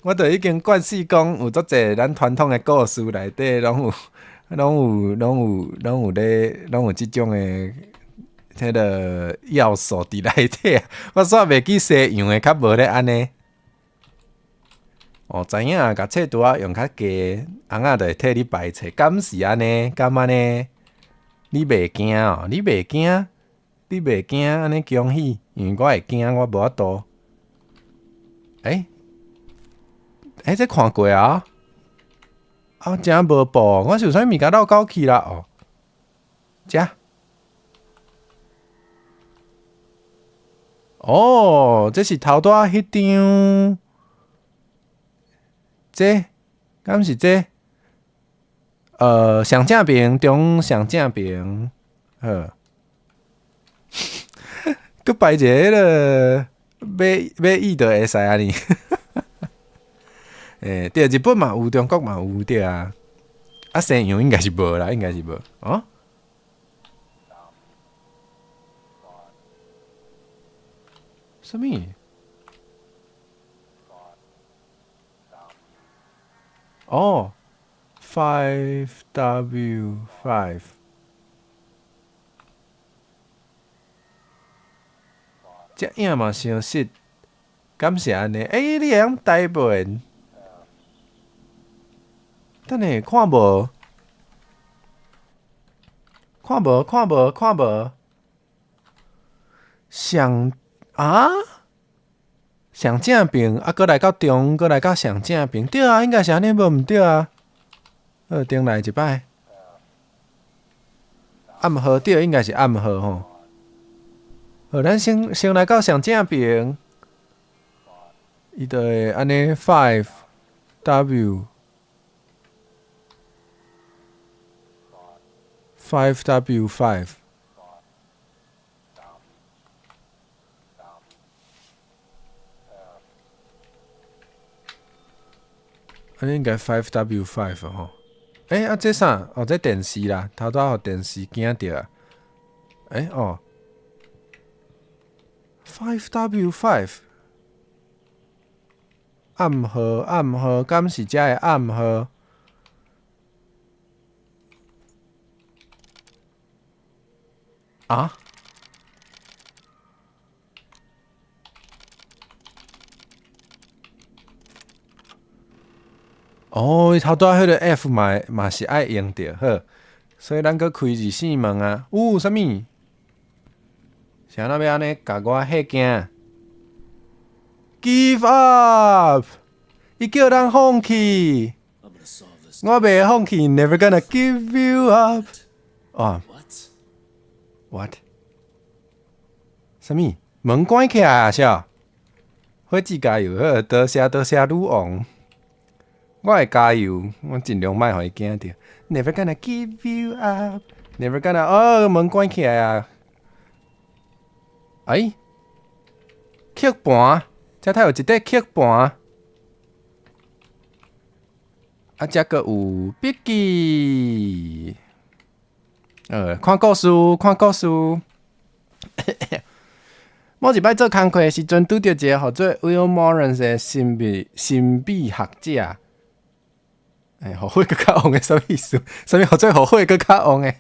我都已經慣勢講，有足濟咱傳統的故事內底，攏有、攏有、攏有、攏有咧，攏有這種的彼个要素佇內底啊！我煞袂記西洋的較無咧按呢。哦，知影，共冊拄仔用較低，翁仔就會替你排冊，敢是按呢？敢按呢？你袂驚哦？你袂驚？你袂驚？按呢恭喜，因為我會驚，我無法度。欸？欸，這看過啊？啊，真無報，我是有啥物件落狗去啦？哦，遮。哦，這是頭拄仔彼張。這，敢是這？上正邊，中上正邊，好。閣擺一個彼个買買椅就會使按呢。欸，對，日本嘛有，中國嘛有，對啊。啊，西洋應該是無啦，應該是無。哦？啥物？哦，5W5。這影嘛相實，敢是按呢？欸，你會曉台文？等下看無？看無？看無？看無？上啊？上正邊，啊，閣來到中，閣來到上正邊，對啊，應該是按呢，無毋對啊。好，重來一擺。暗號對，應該是暗號吼。好，咱先先來到上正邊，伊就會按呢 5W5W5。按呢應該 5W5 吼。欸，啊，這啥？哦，這電視啦，頭拄仔予電視驚著啊。欸，哦，5W5。暗號，暗號，敢是遮的暗號？啊？哦，伊頭拄仔彼個 F 嘛嘛是愛用著，好，所以咱閣開二線門啊。有啥物？是按怎欲按呢共我嚇驚？Give up！伊叫咱放棄。我袂放棄，Never gonna give you up。哦。What？啥物？門關起來啊！啥？火箭加油！好，多謝多謝女王。我會加油，我盡量莫予伊驚著。Never gonna give you up. Never gonna 哦，門關起來啊！哎，刻盤，遮頭有一塊刻盤。啊，遮閣有筆記。看故事，看故事。某一擺做工課的時陣，拄著一个號做 Will Morris 的神秘學者。欸，予火閣較旺的啥物意思？啥物號做予火閣較旺的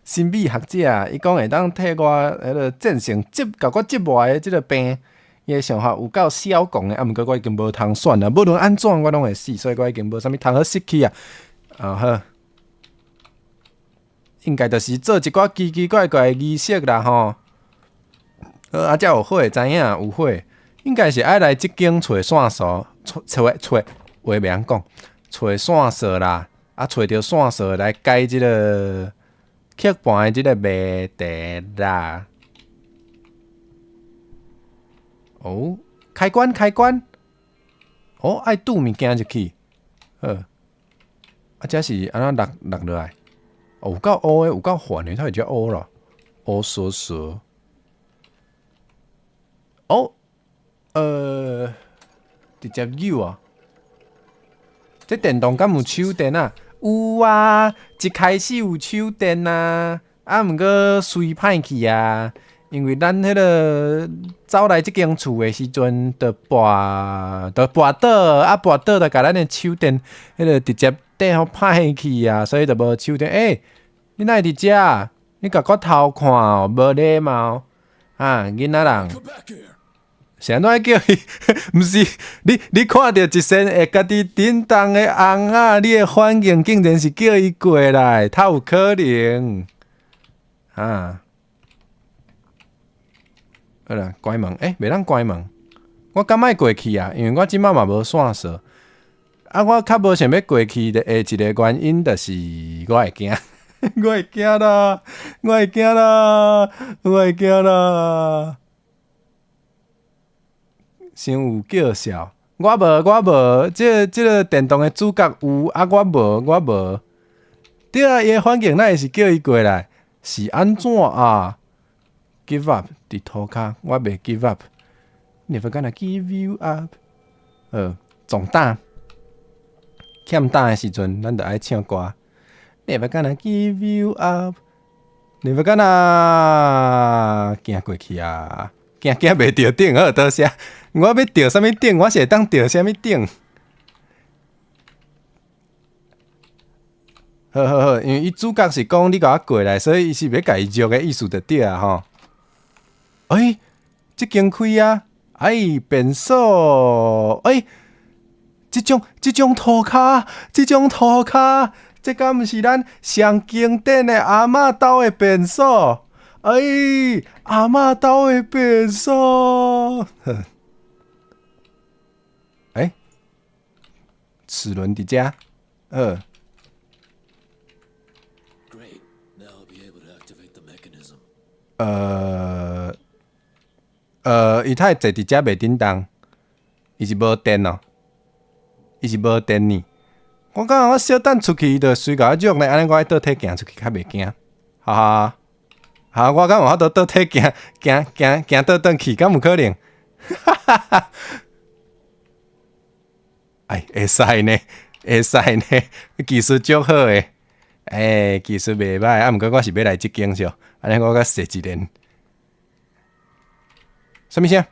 神秘學者？伊講會當替我彼个戰勝這共我折磨的這个病。伊的想法有夠痟狂的，啊，毋過我已經無通選啦，無論按怎我攏會死，所以我已經無啥物通好失去啊。啊好，應該就是做一寡奇奇怪怪的儀式啦吼。好，啊，遮有火，知影有火，應該是愛來這間揣線索，揣揣話袂曉講，揣線索啦，啊，揣著線索來解這个刻盤的這个謎題啦。哦，開關開關，哦，愛拄物件入去，好，啊，這是按怎落落落來？哦，有夠烏的，有夠煩的，它會遮烏咯，烏索索。哦，直接扭啊！這電動敢有手電啊？有啊，一開始有手電啊，啊，毋過隨歹去啊，因為咱彼个走來這間厝的時陣，就跋倒，啊跋倒就共咱的手電彼个直接綴予歹去啊，所以就無手電。欸，你哪會佇遮？你共我偷看哦，無禮貌！啊，囡仔人。 Come back here. 是按怎叫伊？毋是你，你看著一身會家己振動的尪仔，你的反應竟然是叫伊過來，他有可能啊？好啦，關門，欸，袂當關門，我敢愛過去啊？因為我這擺嘛無線索。啊，我較無想欲過去的一個原因，就是我會驚，我會驚啦，我會驚啦，我會驚啦。傷有叫囂，我無，我無，這個電動的主角有，啊，我無，我無。對啊，伊的反應哪會是叫伊過來？是按怎啊？Give up 佇塗跤，我袂 give up。Never gonna give you up。壯膽，欠膽的時陣，咱就愛唱歌。Never gonna give you up。Never gonna 行過去啊！驚驚袂著頂，好多謝。我欲著啥物頂？我是會當著啥物頂？好好好，因為伊主角是講你共我過來，所以伊是欲共伊約的意思就對啊吼。欸，這間開啊！哎，便所，欸，這種塗跤，這種塗跤，這敢毋是咱上經典的阿嬤兜的便所？欸，阿嬤兜的便所。欸，齒輪佇遮，好。 Great. Now I'll be able to activate the mechanism. 伊太坐佇遮袂振動，伊是無電哦，伊是無電呢。我感覺我小等出去，伊就隨共我約呢，按呢我愛倒退行出去較袂驚，哈哈。哈，我敢有法度倒退行，行行行倒轉去，敢有可能？哈哈哈。哎，會使呢，會使呢，技術足好的，欸，技術袂歹，啊，毋過我是欲來這間少，按呢我閣踅一輪。啥物聲？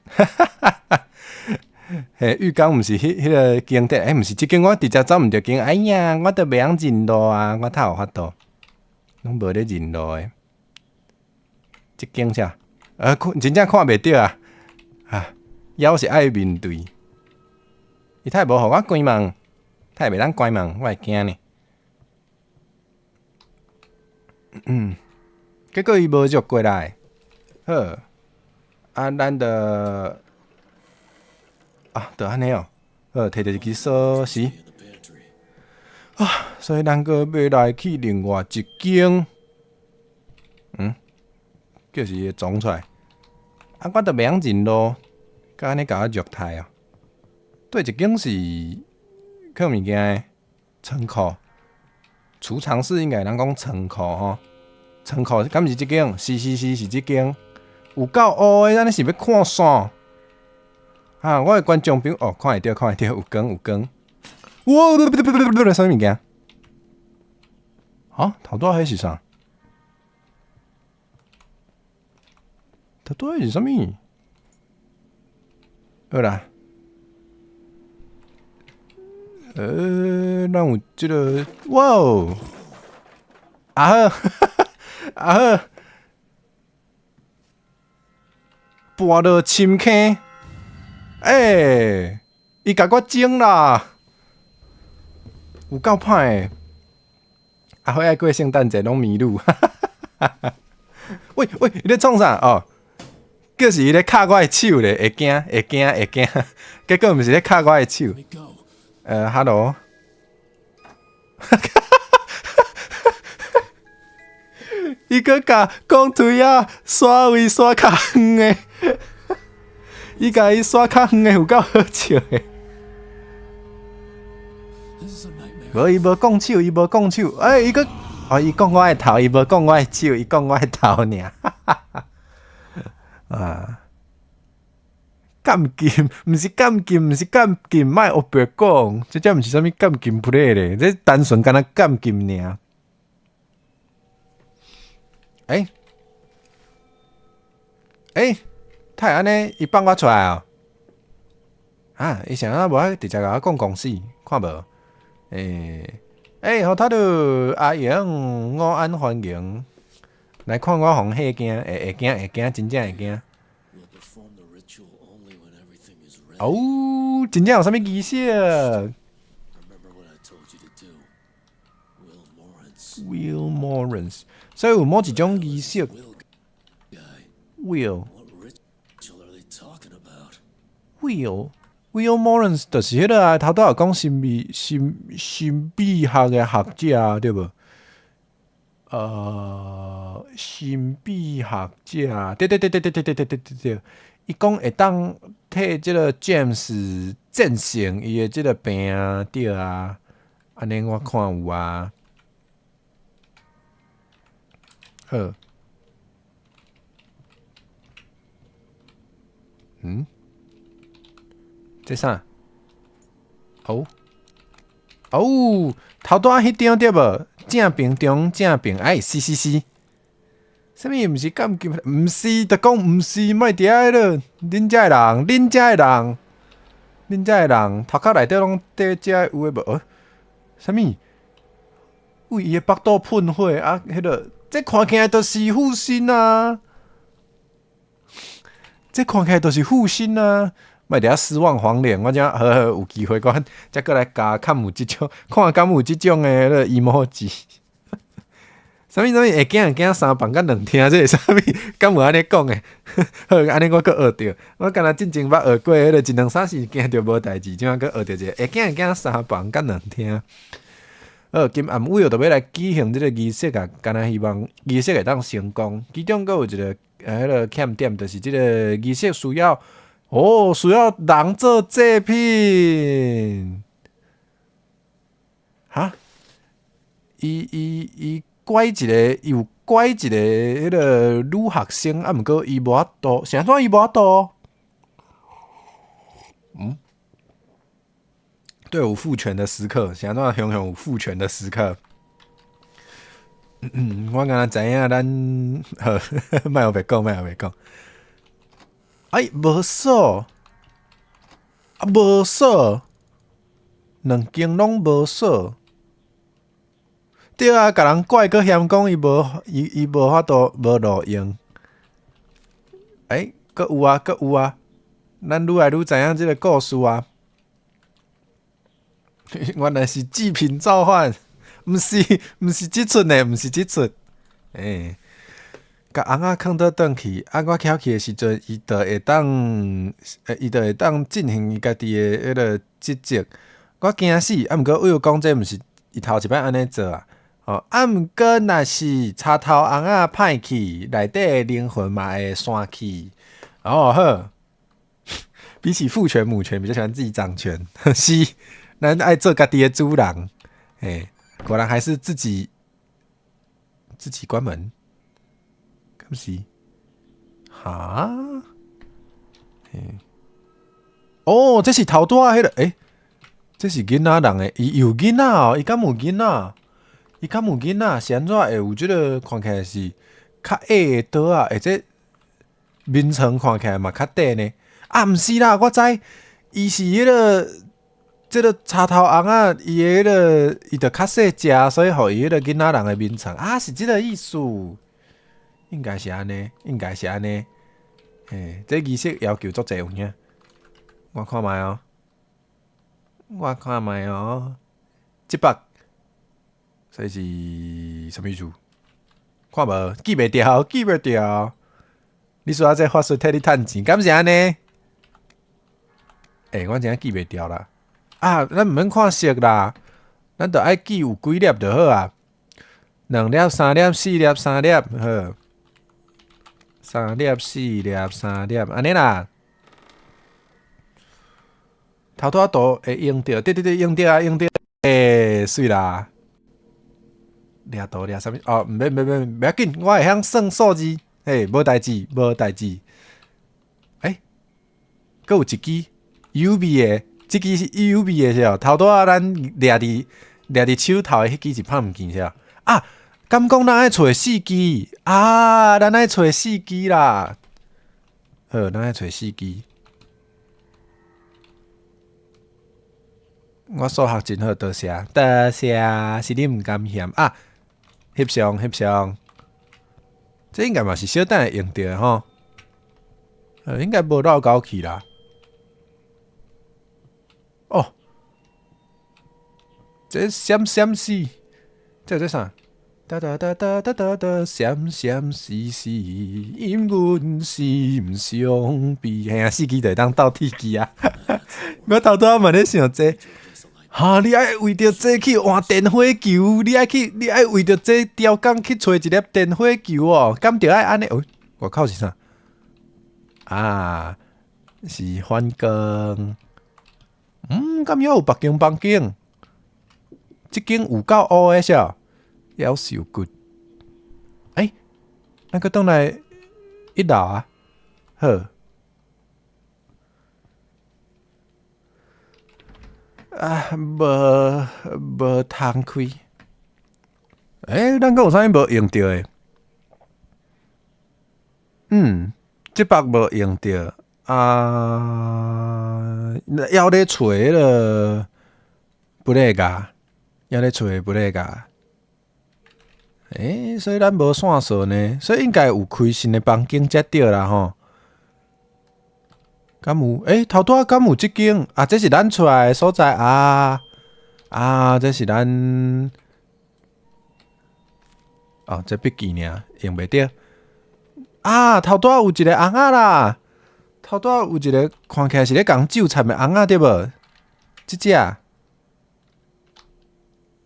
哈哈哈哈！嘿，浴缸毋是彼個經典，欸，毋是這間，我直接走毋著間。哎呀，我都袂曉認路啊，我哪有法度，攏無咧認路的。這間啥？看真正看袂著啊！啊，猶是愛面對。伊太無予我關門，太袂當關門，我會驚呢。結果伊無約過來。好，啊，咱就啊，就按呢哦。好，摕著一支鎖匙。 In the pantry. 啊，所以咱閣欲來去另外一間，叫是會撞出來。啊，我都袂曉認路，閣按呢共我虐待哦。對一間是囥物件的倉庫，儲藏室應該會當講倉庫吼。倉庫敢是這間？是是是是這間。有夠烏的，按呢是欲看啥？啊，我的觀眾朋友哦，看會著看會著，有光有光。哇！啥物件？啊，頭拄仔彼是啥？頭拄仔是啥物？好啦，咱有這个，哇哦！啊好，啊好，跋落深坑，欸，伊共我整啦，有夠歹的。阿輝愛過聖誕節攏迷路，喂喂，伊咧創啥？哦，就是伊咧敲我的手咧，會驚會驚會驚，結果毋是咧敲我的手。 Let me go. 哈囉。伊閣共講槌仔徙位徙較遠的，伊共伊徙較遠的有夠好笑的。 This is a nightmare. 無，伊無講手，伊無講手。欸，伊閣，哦，伊講我的頭，伊無講我的手，伊講我的頭爾。啊，監禁，毋是監禁，毋是監禁，莫烏白講，這才毋是啥物監禁 play 咧，這單純敢若監禁爾。欸欸，他會按呢？伊放我出來哦？啊，伊啥啊無愛直接共我講公司，看無？欸欸，予頭拄阿英午安歡迎，來看我予人嚇驚，會會驚會驚，真正會驚。 We'll perform the ritual only when everything is ready. 哦，真正有啥物儀式 Remember what I told you to do. Will Morris. ？Will Morris，所以有某一種儀式 Will guy. ，Will What ritual are they talking about? Will Morris 就是彼个啊，頭拄有講神秘學的學者啊，對無？神秘學者，對對對對對對對對對對對，伊講會當替這个 James 戰勝伊的這个病啊，對啊，按呢我看有啊。好。嗯？這啥？哦哦，頭拄仔彼張對無？正病中正病，哎，是是是。啥物毋是監禁？毋是，就講毋是，莫佇遐彼落。恁遮的人，恁遮的人，恁遮的人，頭殼內底攏綴遮有的無？呃，啥物？為伊的腹肚噴火啊！彼落，這看起來就是附身啊！這看起來就是附身啊！莫佇遐失望黃臉，我才好好有機會，我才閣來加，較有這種，看敢有這種的彼个 emoji。啥物啥物會驚會驚三房佮兩廳，這是啥物？敢有按呢講的？好，按呢我閣學著，我敢若進前捌學過彼个一兩三四驚著無代誌，這擺閣學著一个會驚會驚三房佮兩廳。好，今暗 Will 就欲來舉行這个儀式啊，敢若希望儀式會當成功。其中閣有一个彼个欠點，就是這个儀式需要，哦，需要人做祭品。哈？伊拐一个，伊有拐一個彼个女學生，啊，毋過伊無法度，是按怎伊無法度？嗯？對，有父權的時刻，是按怎雄雄有父權的時刻？嗯，我敢若知影咱好，莫烏白講，莫烏白講。哎，無鎖，啊，無鎖，兩間攏無鎖。對啊，共人拐閣嫌講伊無，伊無法度無路用。欸，閣有啊，閣有啊，咱愈來愈知影這个故事啊。原來是祭品召喚，毋是毋是這齣呢，毋是這齣。欸，共尪仔囥倒轉去，啊，我徛去的時陣，伊就會當進行伊家己的彼个職責。我驚死，啊，毋過我有講這毋是伊頭一擺按呢做啊。哦，啊，毋過若是柴頭尪仔歹去，內底的靈魂嘛會散去。哦好，比起父權母權，比較喜歡自己掌權，是，咱愛做家己的主人。欸，果然還是自己關門，敢是？哈？欸，哦，這是頭拄仔彼个，欸，這是囡仔人的，伊有囡仔哦，伊敢有囡仔？伊敢有囡仔？是按怎會有這个看起來是較矮的桌仔，或者眠床看起來嘛較短呢？啊，毋是啦，我知，伊是彼个這个柴頭尪仔，伊的彼个伊就較細隻，所以予伊彼个囡仔人的眠床啊，是這个意思，應該是按呢，應該是按呢。嘿，這儀式要求足濟有影，我看覓哦，我看覓哦，這筆。所以是啥物意思？看無記袂牢，記袂牢。你說這法術替你趁錢，敢是按呢？欸，我真正記袂牢啦。啊，咱毋免看色啦，咱著愛記有幾粒就好啊。兩粒、三粒、四粒、三粒，好。三粒、四粒、三粒，按呢啦。頭拄仔圖會用著，對對對，用著啊，用著，欸，媠啦。掠圖掠啥物？哦，毋免免免，袂要緊，我會曉算數字，嘿，無代誌，無代誌。欸，閣有一支有味的，這支是有味的是哦。頭拄仔咱掠佇手頭的彼支是拍毋見是啊？啊，敢講咱愛揣四支啊？咱愛揣四支啦。好，咱愛揣四支。我數學真好，多謝多謝，是你毋甘嫌啊？翕相翕相，這應該嘛是小等會用著的吼。應該無落狗去啦。哦，這閃閃死，這這啥？噠噠噠噠噠噠噠，閃閃死死，引阮心傷悲。嘿啊，四支就會當鬥鐵支啊！我頭拄仔嘛咧想這，哈！你愛為著這去換電火球？你愛去？你愛為著這雕工去揣一粒電火球哦？敢著愛按呢？哦，外口是啥？啊，是反光。嗯，敢猶有別間房間？這間有夠烏的是？夭壽骨。欸，咱閣轉來一樓啊？好。啊，無無通開。欸，咱閣有啥物無用著的？嗯，這擺無用著啊，猶咧揣彼个布勒嘎，猶咧揣布勒嘎。欸，所以咱無線索呢，所以應該有開新的房間才對啦吼。敢有？欸，頭拄仔敢有這間？啊，這是咱出來的所在啊！啊，這是咱哦，這筆記爾用袂著。啊，頭拄仔有一個尪仔啦，頭拄仔有一個看起來是咧共糾纏的尪仔對無？這隻，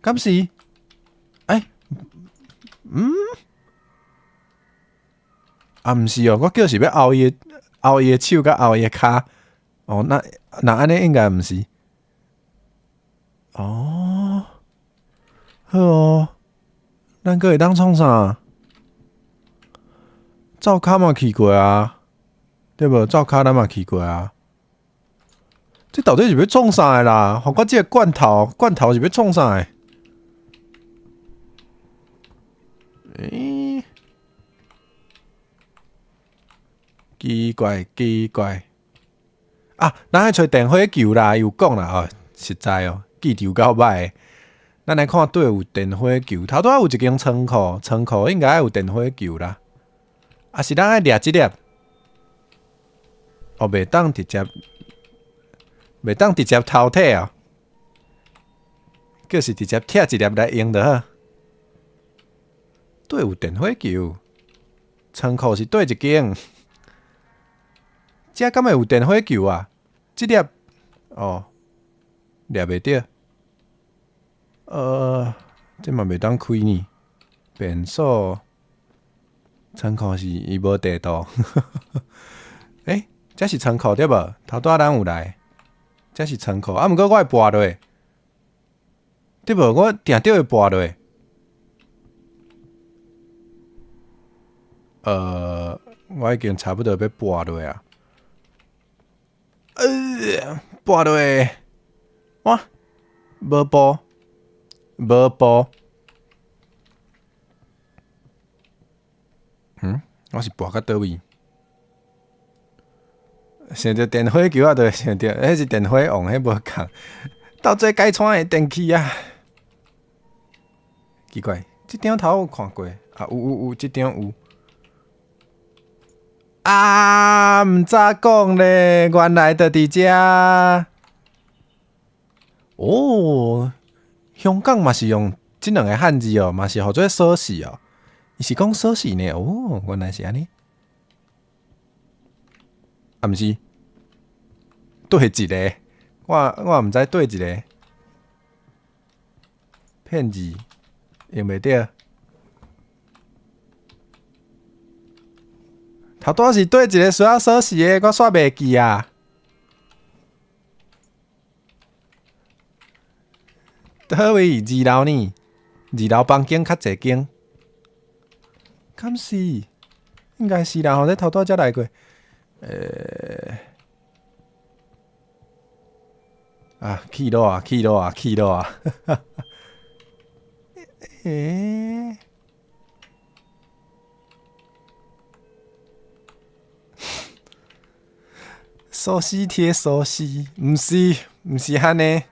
敢是？欸，嗯？啊，毋是哦，我叫是欲拗伊的。拗伊的手佮拗伊的跤，哦，那那按呢應該毋是。哦，好哦，咱閣會當創啥？灶跤嘛去過啊，對無？灶跤咱嘛去過啊。這到底是欲創啥的啦？予我這個罐頭，罐頭是欲創啥的？欸？奇怪，奇怪啊！咱愛揣電火球啦，伊有講啦哦，實在哦，記憶有夠歹。咱來看佗有電火球，頭拄仔有一間倉庫，倉庫應該愛有電火球啦。啊，是咱愛掠這粒？哦，袂當直接，袂當直接偷摕哦，叫是直接拆一粒來用就好。佗有電火球，倉庫是佗一間？這敢會有電火球啊？這粒哦，掠袂著。這嘛袂當開呢。便所倉庫是伊無地圖。欸，這是倉庫對無？頭拄仔咱有來，這是倉庫。啊，毋過我會跋落，對無？我定著會跋落。我已經差不多欲跋落啊。跋落，哇，無步，無步。嗯，我是跋到佗位？想著電火球啊，就會想著，彼是電火王，彼無仝。鬥做改穿的電器啊！奇怪，這張頭有看過啊？有有有，這張有。啊！毋早講咧，原來就佇遮。哦，香港嘛是用這兩個漢字哦，嘛是號做鎖匙哦。伊是講鎖匙呢？哦，原來是按呢。啊，毋是，對一個，我毋知對一個，騙字用袂著。頭拄仔是對一個需要鎖匙的，我煞袂記啊。佗位二樓呢？二樓房間較濟間，敢是？應該是啦吼，這頭拄仔才來過。啊，氣落啊，氣落啊，氣落啊！欸？鎖匙貼鎖匙，毋是，毋是按呢。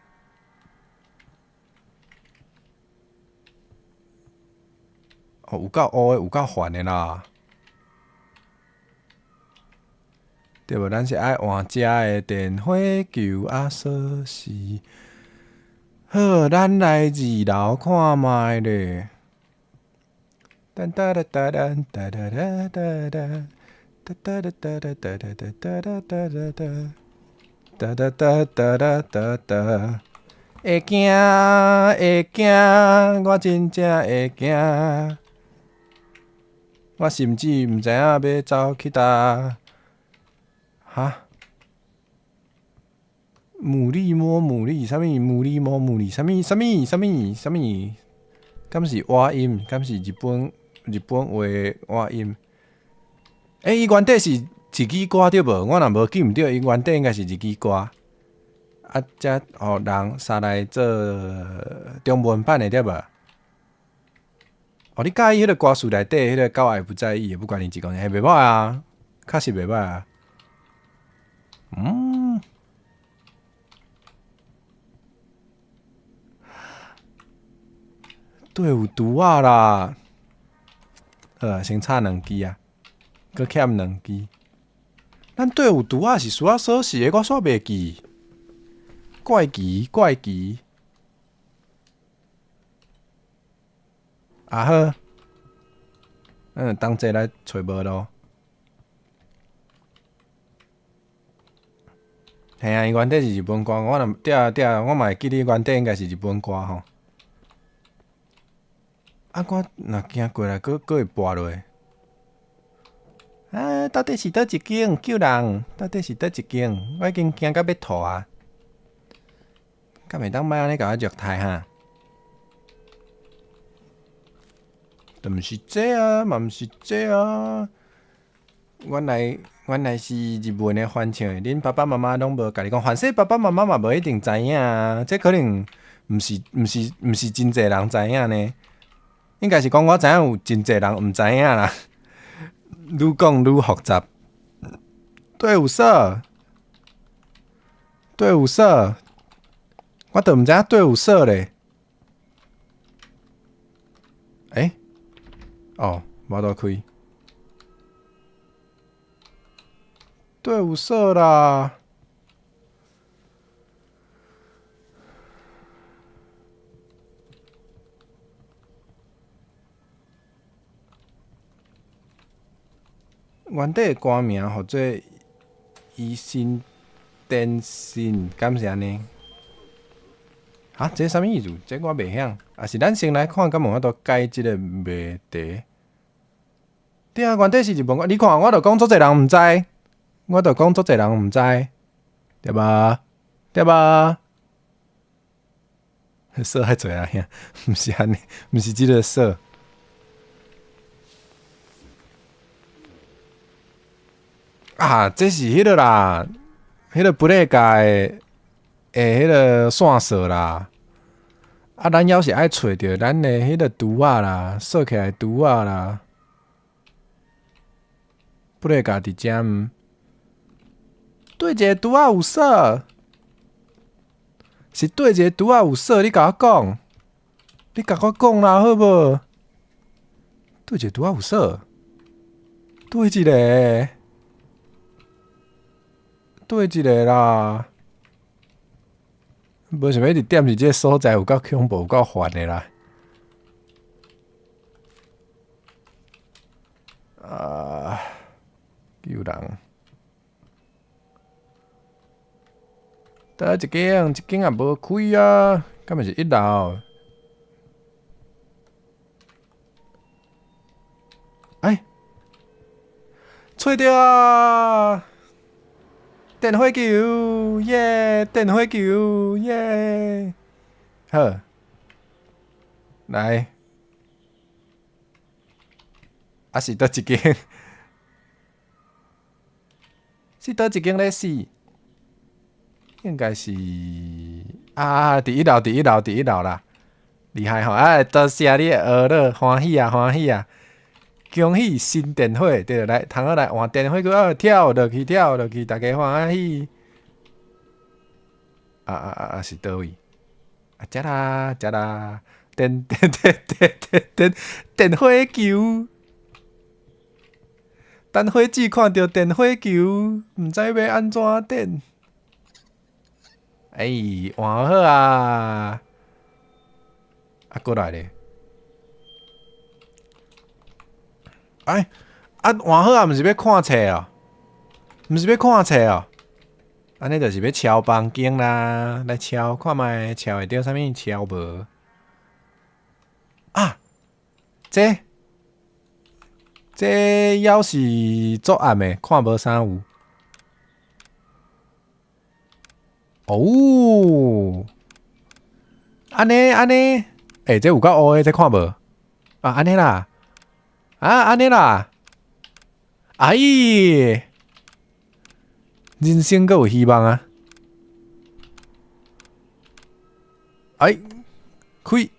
哦，有夠烏的，有夠煩的啦。對無？咱是愛換遮的電火球仔鎖匙。好，咱來二樓看覓咧。噔噔噔噔噔噔噔噔。噠噠噠噠噠噠噠噠噠噠噠噠，噠噠噠噠噠噠噠。會驚會驚，我真正會驚。我甚至毋知影欲走去佗。哈？牡蠣摸牡蠣，啥物？牡蠣摸牡蠣，啥物？啥物？啥物？啥物？敢是倚音？敢是日本話倚音？欸，伊原底是日語歌對無？我若無記毋對，伊原底應該是日語歌。啊，才予人殺來做中文版的對無？哦，你佮意彼個歌詞內底彼個狗愛不在意，不管你幾公里，袂歹啊，確實袂歹啊。對，有毒啊啦！好啊，先插兩支啊，閣欠兩支。咱對有毒啊是需要鎖匙的，我煞袂記。怪奇怪奇。啊好，同齊來揣無路。嘿啊，伊原底是日本歌，我若對啊對啊，我嘛會記得原底應該是日本歌吼。啊，我若行過來，閣會跋落。啊，到底是佗一間救人？到底是佗一間？我已經驚甲欲吐啊！敢會當莫按呢共我虐待哈？都毋是這啊，嘛毋是這啊。原來是日文的翻唱的，恁爸爸媽媽攏無共你講，反正爸爸媽媽嘛無一定知影啊。這可能毋是真濟人知影呢。應該是講我知影有真濟人毋知影啦。愈講愈複雜。對有鎖，對有鎖，我都毋知影對有鎖咧。欸？哦，無法度開。對有鎖啦。原底的歌名號做《醫心電信》，敢是按呢？啊，這啥物意思？這我袂曉。啊是咱先來看，敢有法度解這個謎題？對啊，原底是日本歌。你看，我就講足濟人毋知，我就講足濟人毋知，對無？對無？鎖較濟啊，兄，毋是按呢，毋是這個鎖。啊，這是彼個啦，彼個布雷加的彼個線索啦。啊，咱猶是愛揣著咱的彼個櫥仔啦，鎖起來櫥仔啦。布雷加佇遮毋？對一个櫥仔有鎖，是對一个櫥仔有鎖，你共我講，你共我講啦，好無？對一個櫥仔有鎖，對一个。對一个啦，無想欲一直踮佇這个所在，有夠恐怖，有夠煩的啦。啊，救人！佗一間，這間也無開啊，敢若是一樓？哎，揣著啊！電火球耶！電火球耶！好，來，啊是佗一間？是佗一間咧死？應該是。啊！佇一樓，佇一樓，佇一樓啦，厲害吼！啊，多謝你的學樂，歡喜啊，歡喜啊！恭喜新電火，對，來，通好來換電火閣跳落去，跳落去，大家歡喜。啊啊啊啊！是佗位？啊，遮啦，遮啦，電電電電電電電火球，等火子看著電火球，毋知欲按怎電。哎，換好啊！啊，閣來咧！哎，啊，換好啊，毋是欲看冊哦？毋是欲看冊哦？按呢就是欲敲房間啦，來敲看覓，敲會著啥物？敲無？啊，這這猶是足暗的，看無啥有。哦，按呢按呢，欸，這有夠烏的，這看無？啊，按呢啦，啊，按呢啦，哎，人生閣有希望啊！哎，開，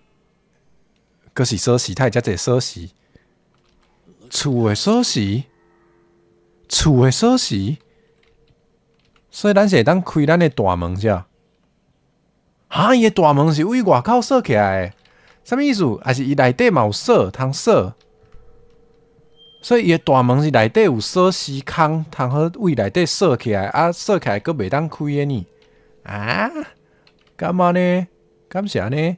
閣是鎖匙，哪會遮濟鎖匙？厝的鎖匙，厝的鎖匙，所以咱是會當開咱的大門是？哈，伊的大門是對外口鎖起來的，啥物意思？抑是伊內底嘛有鎖，通鎖？所以伊的大門是內底有鎖匙孔，通好對內底鎖起來，啊鎖起來閣袂當開的呢？啊？敢按呢？敢是按呢？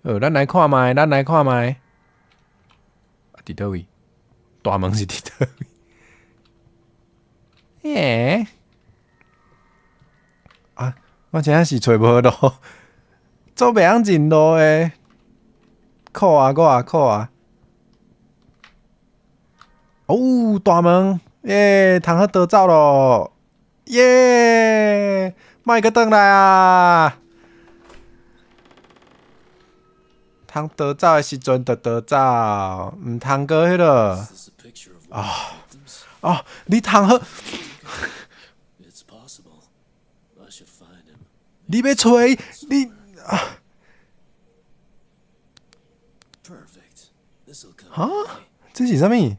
好，咱來看覓，咱來看覓。佇佗位？大門是佇佗位？欸？啊，我真正是揣無路，做袂曉認路的，苦啊我啊苦啊！哦，大門，耶，通好逃走囉，耶，莫閣轉來啊！通逃走的時陣就逃走，毋通閣彼落。啊哦，你通好，你欲揣你啊？哈？這是啥物？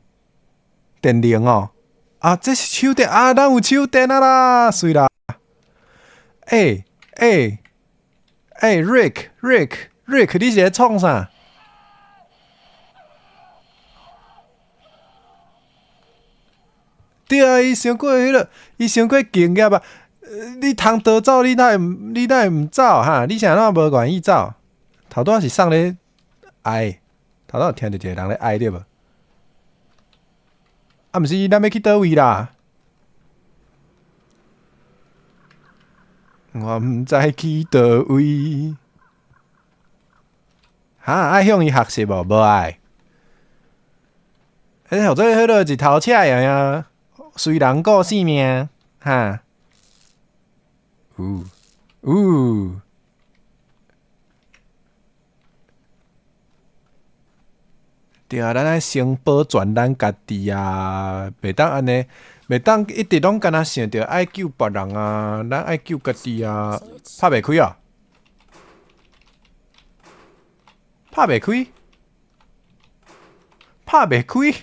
電鈴哦，啊，這是手電啊，咱有手電啊啦，媠啦！欸欸欸，Rick，Rick，Rick，你是咧創啥？對啊，伊傷過彼落，伊傷過敬業啊！你通逃走，你哪會你哪會毋走哈？你是按怎無願意走？頭拄仔是啥咧哀，頭拄仔有聽著一個人咧哀對無？啊，毋是，咱欲去佗位啦？我毋知去佗位。哈，愛向伊學習無？無愛。欸，予做彼落一頭赤樣樣，隨人顧性命，哈。有有。對啊，咱愛先保全咱家己啊，袂當按呢，袂當一直攏干焦想著愛救別人啊，咱愛救家己啊，拍袂開啊，拍袂開，拍袂開，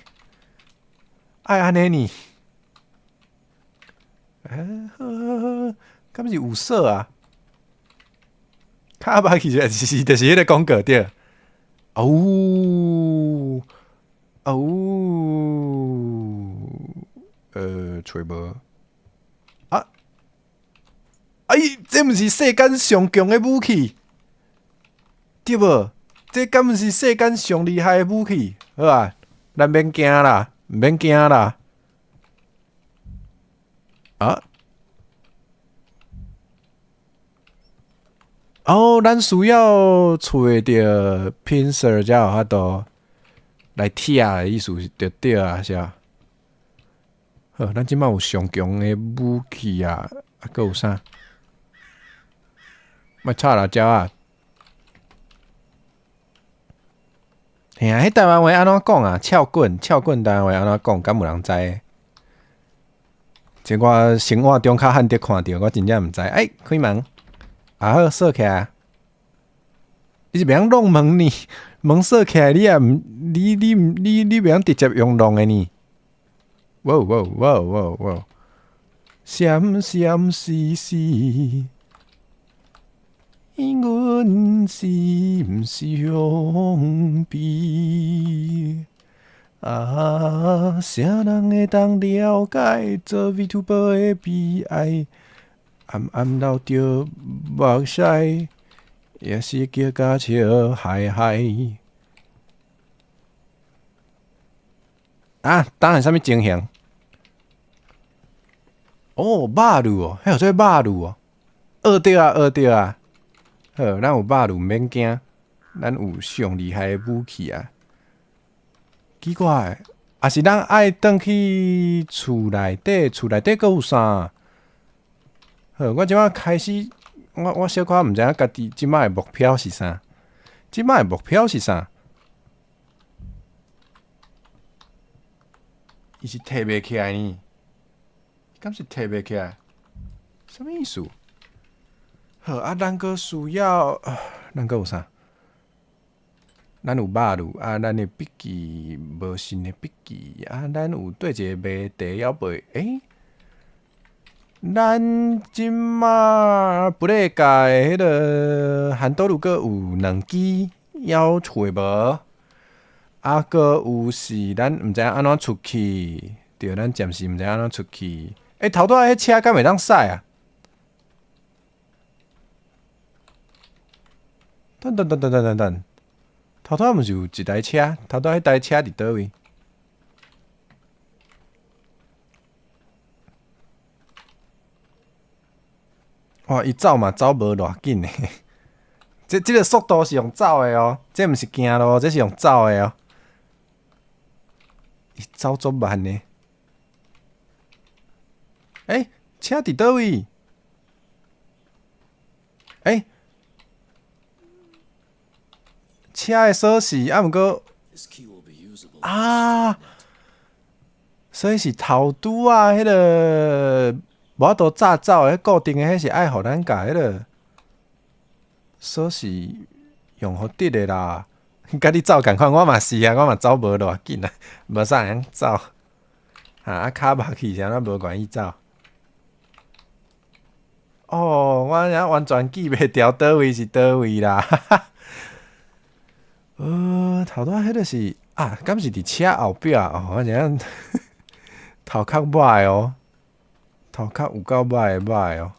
愛按呢呢？欸，好好好，敢是有鎖啊？較歹去就是就是彼個廣告對。哦，哦，揣無啊！哎，這毋是世間上強的武器，對無？這敢毋是世間上厲害的武器？好啊，咱免驚啦，毋免驚啦。啊？哦，咱需要揣著 pincer 才有法度來拆的意思是著對啊，是啊。好，咱這擺有上強的武器啊，啊，閣有啥？莫插辣椒啊！嘿啊，彼台灣話按怎講啊？撬棍，撬棍，台灣話按怎講？敢有人知？這我生活中較罕得看著，我真正毋知。欸，開門。啊好，鎖起來。你是袂曉弄門呢？門鎖起來，你也毋，你你你你袂曉直接用弄的呢？哇哇哇哇哇！閃閃絲絲，阮心傷悲。啊，啥人會當了解做 VTuber 的悲哀？暗暗流著目屎，也是叫甲笑嗨嗨。啊，當然啥物情形？哦，肉露哦，彼號做肉露哦，學著啊，學著啊。好，咱有肉露，毋免驚，咱有上厲害的武器啊。奇怪，抑是咱愛轉去厝內底，厝內底閣有啥？好，我這擺開始，我小可毋知影家己這擺的目標是啥？這擺的目標是啥？伊是提袂起來呢？敢是提袂起來？啥物意思？好啊，咱閣需要，咱閣有啥？咱有肉露啊，咱的筆記無新的筆記啊，咱有對一個謎題猶未？欸，咱這馬不咧界彼个韓多魯閣有兩支猶揣無？啊，閣有是咱毋知影按怎出去，對，咱暫時毋知影按怎出去。欸，頭拄仔彼車敢會當駛啊？等等等等等等等，頭拄仔毋是有一台車？頭拄仔彼台車佇佗位？哇！伊走嘛走無偌緊的，這個速度是用走的哦，這毋是行路，這是用走的哦。伊走足慢的。欸，車佇佗位？欸，車的鎖匙啊，毋過啊，所以是頭拄仔彼个無法度炸走的，彼固定的，彼是愛予咱共彼个鎖匙用予得的啦。佮你走仝款，我嘛是啊，我嘛走無偌緊啊，無啥會曉走。啊，跤目去是按怎無願意走？哦，我遮完全記袂牢佗位是佗位啦。頭拄仔彼个是啊，敢是佇車後壁哦？我知影頭殼歹哦，頭殼有夠歹的歹哦。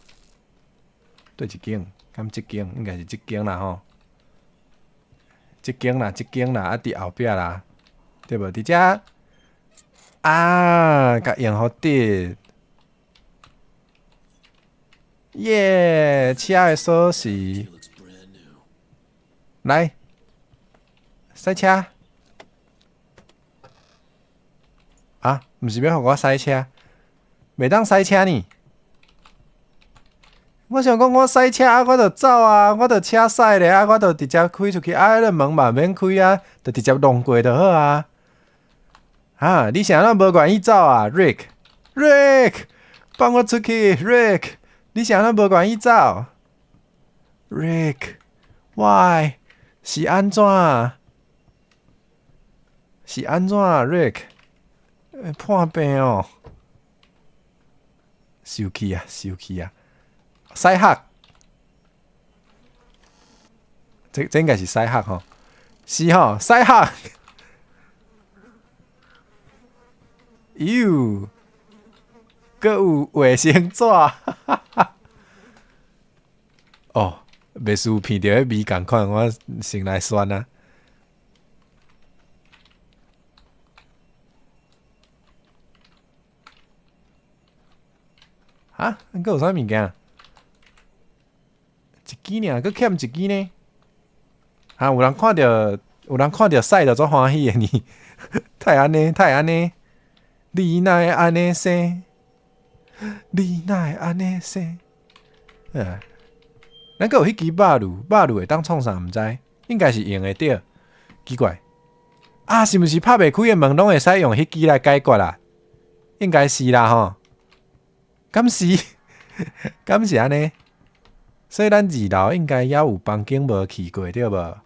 佗一間？敢這間？應該是這間啦吼。這間啦，這間啦，啊，佇後壁啦，對無？佇遮啊，共用予得。耶！車的鎖匙，來，駛車。啊，毋是欲予我駛車，袂當駛車呢？我想講，我駛車啊，我就走啊，我就車駛咧啊，我就直接開出去啊，彼个門嘛免開啊，就直接弄過就好啊。啊，你是按怎無願意走啊，Rick？Rick，放我出去，Rick！你是按怎無願意走？Rick，Why？是按怎？是按怎，Rick？破病哦！生氣啊，生氣啊！屎殼，這應該是屎殼吼，是吼，屎殼。喲，閣有衛生紙，哦，袂輸鼻著彼味仝款，我先來選啊。啊？閣有啥物件？一支爾，閣欠一支呢？啊！有人看著，有人看著屎就足歡喜的呢？哪會按呢？哪會按呢？你哪會按呢生？你哪會按呢生？啊！咱閣有彼支肉露，肉露會當創啥？毋知，應該是用會著。奇怪，啊，是毋是拍袂開的門攏會使用彼支來解決啊？應該是啦吼。敢是？敢是按呢？所以咱二樓應該猶有房間無去過對無？二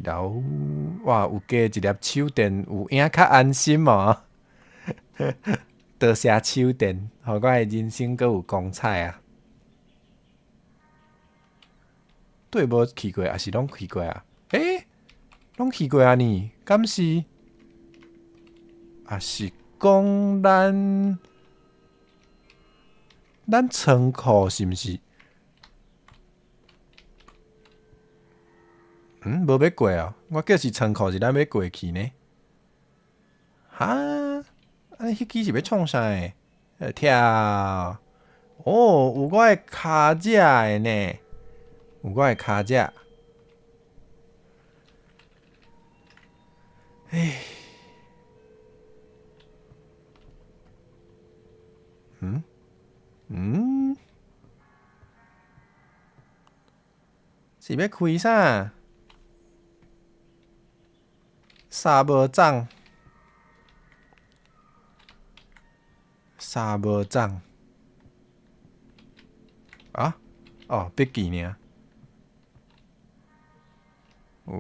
樓哇，有加一粒手電，有影較安心無？多謝手電，予我的人生閣有光彩啊！對，無去過，抑是攏去過啊？欸，攏去過啊呢？敢是？抑是講咱倉庫是毋是？嗯，無欲過哦。我叫是倉庫是咱欲過去呢。哈？啊，彼支是欲創啥的？跳！哦，有我的跤跡的呢，有我的跤跡。欸，嗯？嗯？是欲開啥？衫無長，衫無長。啊？哦，筆記爾。哦，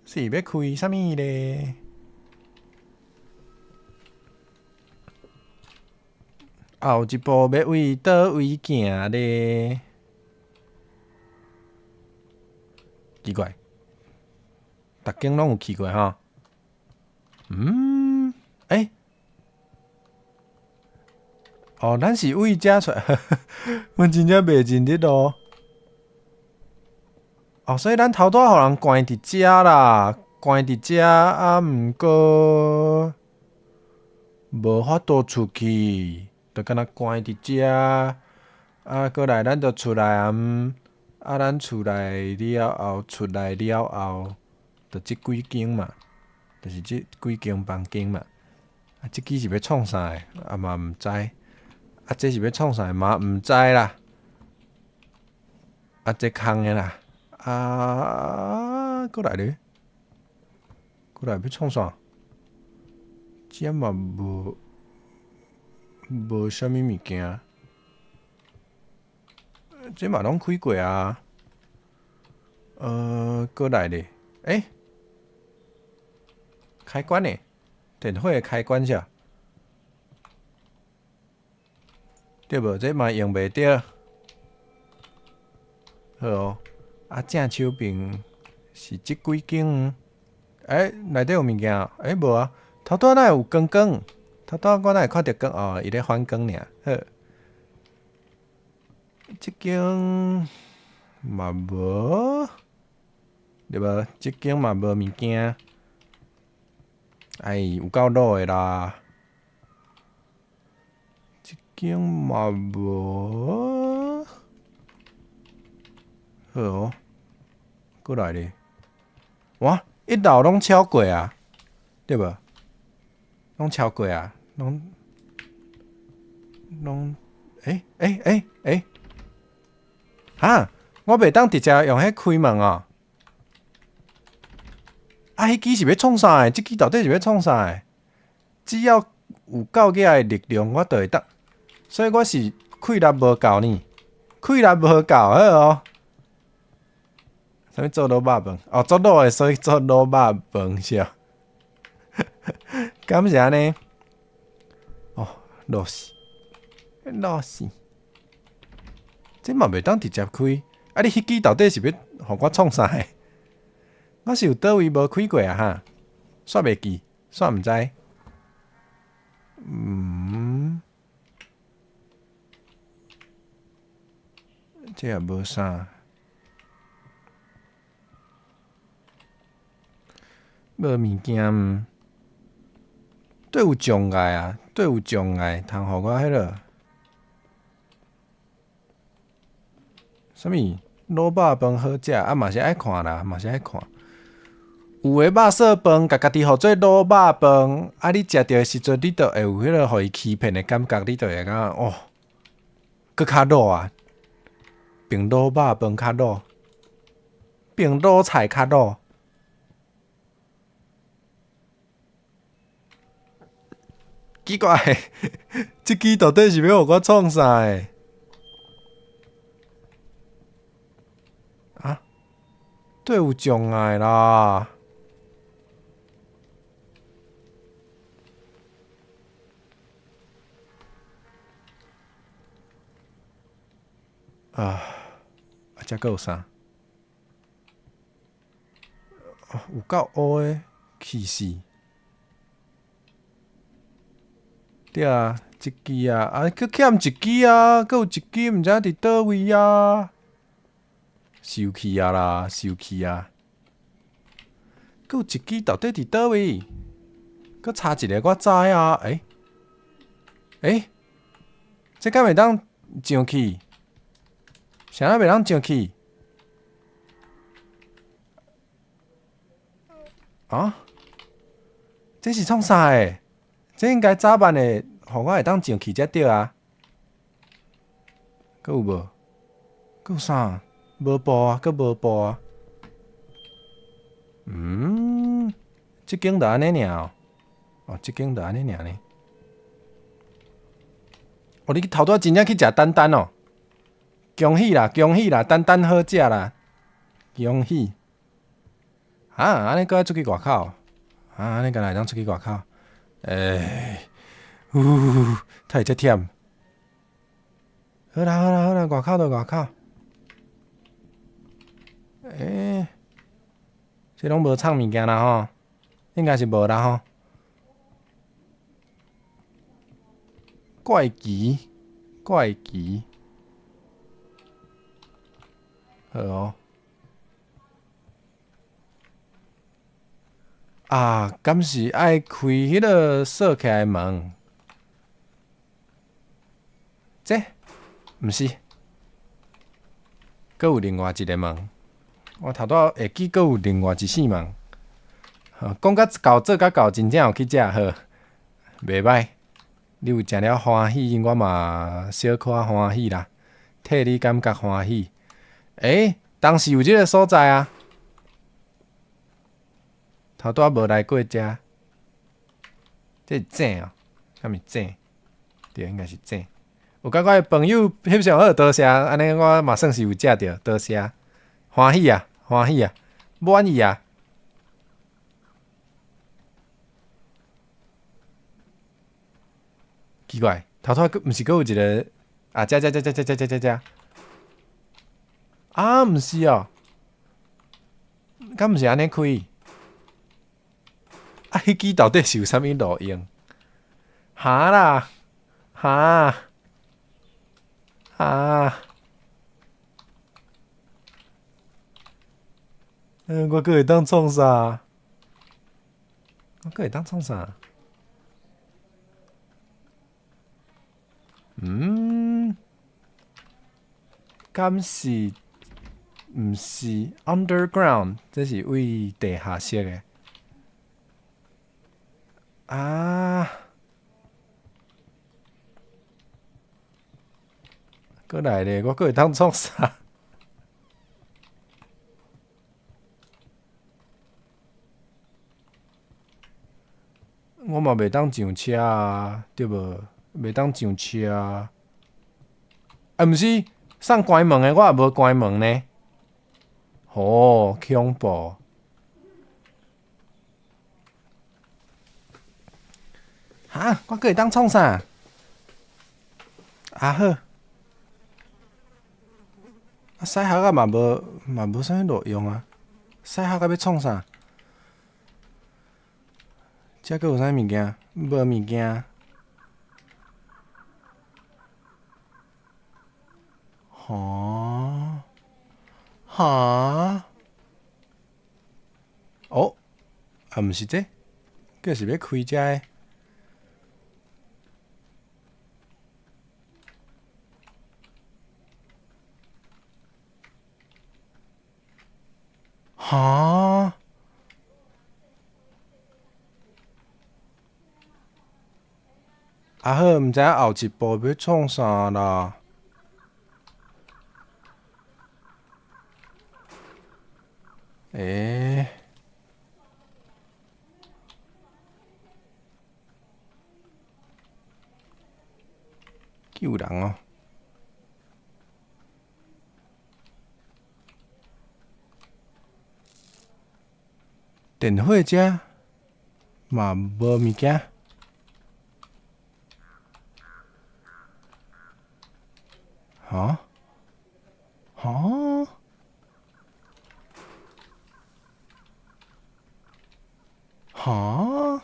是欲開啥物咧？後一步欲為佗位行咧？奇怪，逐間攏有去過吼。嗯，欸，哦，咱是為遮出來，阮真正袂認得路。哦，所以咱頭拄仔予人關佇遮啦，關佇遮啊，毋過無法度出去，就敢若關佇遮。啊，過來咱就出來啊，啊，咱出來了後，出來了後，就這幾間嘛，就是這幾間房間嘛。啊，這支是欲創啥的？啊嘛毋知。啊，這是欲創啥的？嘛毋知啦。啊，這空的啦。啊，閣來咧？閣來欲創啥？這嘛無無啥物物件。這嘛攏開過啊。閣來咧？欸？開關呢？電火的開關啥？對無？這嘛用袂著。好哦。啊，正手邊是這幾間。欸，內底有物件？欸，無啊。頭拄仔哪會有光光？頭拄仔我哪會看著光？哦，伊咧反光爾。好。這間嘛無，對無？這間嘛無物件。哎，有夠老的啦。這間嘛無。好哦，閣來咧。哇，一樓攏敲過啊，對無？攏敲過啊，攏攏，欸欸欸欸，哈！我袂當直接用彼開門哦。啊，彼支是欲創啥的？這支到底是欲創啥的？只要有夠額的力量，我就會當。所以我是氣力無夠呢，氣力無夠，好哦。啥物做滷肉飯？哦，做滷的，所以做滷肉飯是啊。敢是按呢？哦，落死，落死！這嘛袂當直接開。啊，你彼支到底是欲予我創啥的？我是有佗位無開過啊？哈，煞袂記，煞毋知。嗯，這也無啥，無物件。對有障礙啊？對有障礙，通予我彼落？啥物滷肉飯好食？啊嘛是愛看啦，嘛是愛看。有的肉燥飯，共家己號做滷肉飯，啊！你食著的時陣，你就會有彼個予伊欺騙的感覺，你就會感覺哦，閣較滷啊，變滷肉飯較滷，變滷菜較滷。奇怪，這支到底是欲予我創啥的？啊？對，有障礙啦！啊，啊，遮閣有啥？哦，有夠烏的，氣死！對啊，一支啊，啊，閣欠一支啊，閣有一支毋知影佇佗位啊！受氣啊啦，受氣啊！閣有一支到底佇佗位？閣差一个我知啊！欸欸，這敢會當上去？啥人袂當上去？啊？這是創啥的？這應該早晚會，予我會當上去才對啊！閣有無？閣有啥？無步啊，閣無步啊！嗯，這間就按呢爾哦，哦，這間就按呢爾呢。哦，你頭拄仔真正去食丹丹哦！恭喜啦，恭喜啦，丹丹好食啦，恭喜！啊，按呢閣愛出去外口？啊，按呢敢若會當出去外口？欸，呼，太遮忝。好啦好啦好啦，外口就外口。欸，這攏無藏物件啦吼，應該是無啦吼。怪奇，怪奇，好哦。啊，敢是愛開彼个鎖起來的門？這毋是，閣有另外一个門。我頭拄仔會記閣有另外一扇門。講甲到做甲到，真正有去食好，袂歹。你有食了歡喜，我嘛小可歡喜啦，替你感覺歡喜。欸，當時有這个所在啊，頭拄仔無來過遮。這是井哦，敢是井？對，應該是井。有甲我的朋友翕相好，多謝，按呢我嘛算是有食著，多謝，歡喜啊，歡喜啊，滿意啊。奇怪，頭拄仔閣毋是閣有一个啊？遮遮遮遮遮遮遮遮啊，毋是哦，敢毋是按呢開？啊，彼支到底是有啥物路用？哈啦，哈，哈！嗯，我閣會當創啥？我閣會當創啥？嗯，敢是毋是 underground？這是位地下室的。啊！閣來咧，我閣會當創啥？我嘛袂當上車啊，對無？袂當上車啊！啊，毋是送關門的，我也無關門呢。吼，恐怖！哈，我閣會當創啥？啊好，啊屎殼仔嘛無嘛無啥物路用啊！屎殼仔欲創啥？遮閣有啥物件？無物件。哈？哈？哦，啊，毋是這，閣是欲開遮的。哈？啊好，毋知影後一步欲創啥啦？欸？救人哦。電火遮嘛無物件。哈？哈？哈？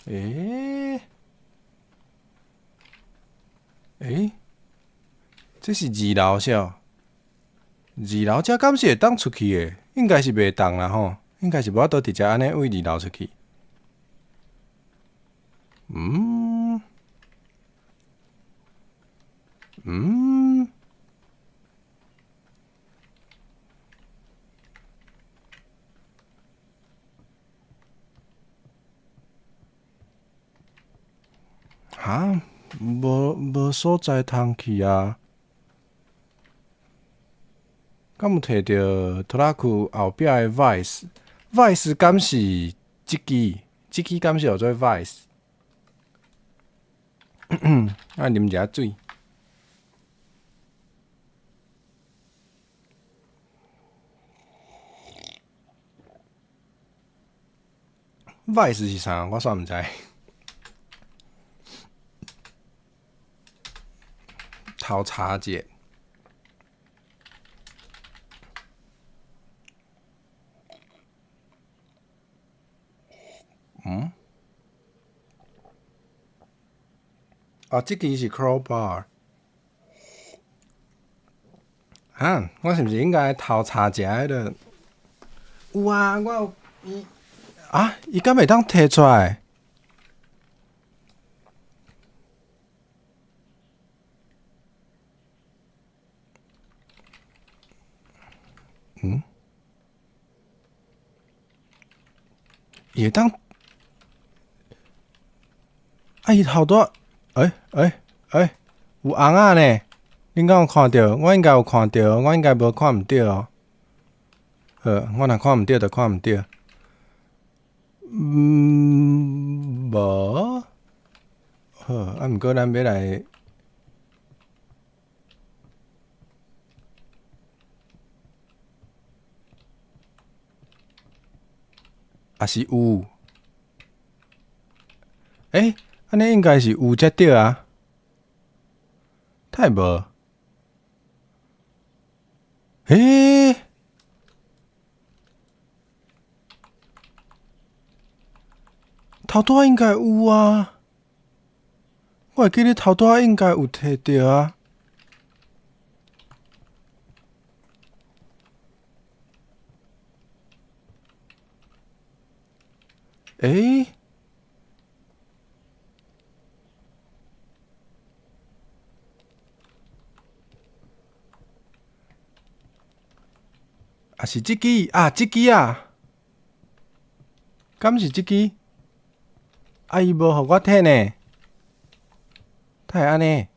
欸？欸？這是二樓啥？二樓遮敢是會當出去的？應該是袂當啦吼，應該是無法度直接按呢對二樓出去。嗯？嗯？哈？無所在通去啊？敢有提著拖拉庫後壁的 Vice？Vice 敢是這支？這支敢是號做 Vice？啊，啉一下水。Vice 是啥？我煞毋知。頭查者。嗯？啊，這支是 crowbar。哈，我是毋是應該頭查一下彼個？有啊，我有伊啊，伊敢會當提出來？嗯？伊會當？啊！伊頭拄仔，欸欸欸，有尪仔呢？恁敢有看著？我應該有看著，我應該無看毋著哦。好，我若看毋著就看毋著。嗯，無。好，啊，毋過咱欲來。也是有。欸，按呢應該是有才對啊。太無？欸？頭拄仔應該有啊。我會記得頭拄仔應該有提著啊。欸？啊是這支啊，這支啊，敢是這支？啊，伊無予我提呢，哪會按呢？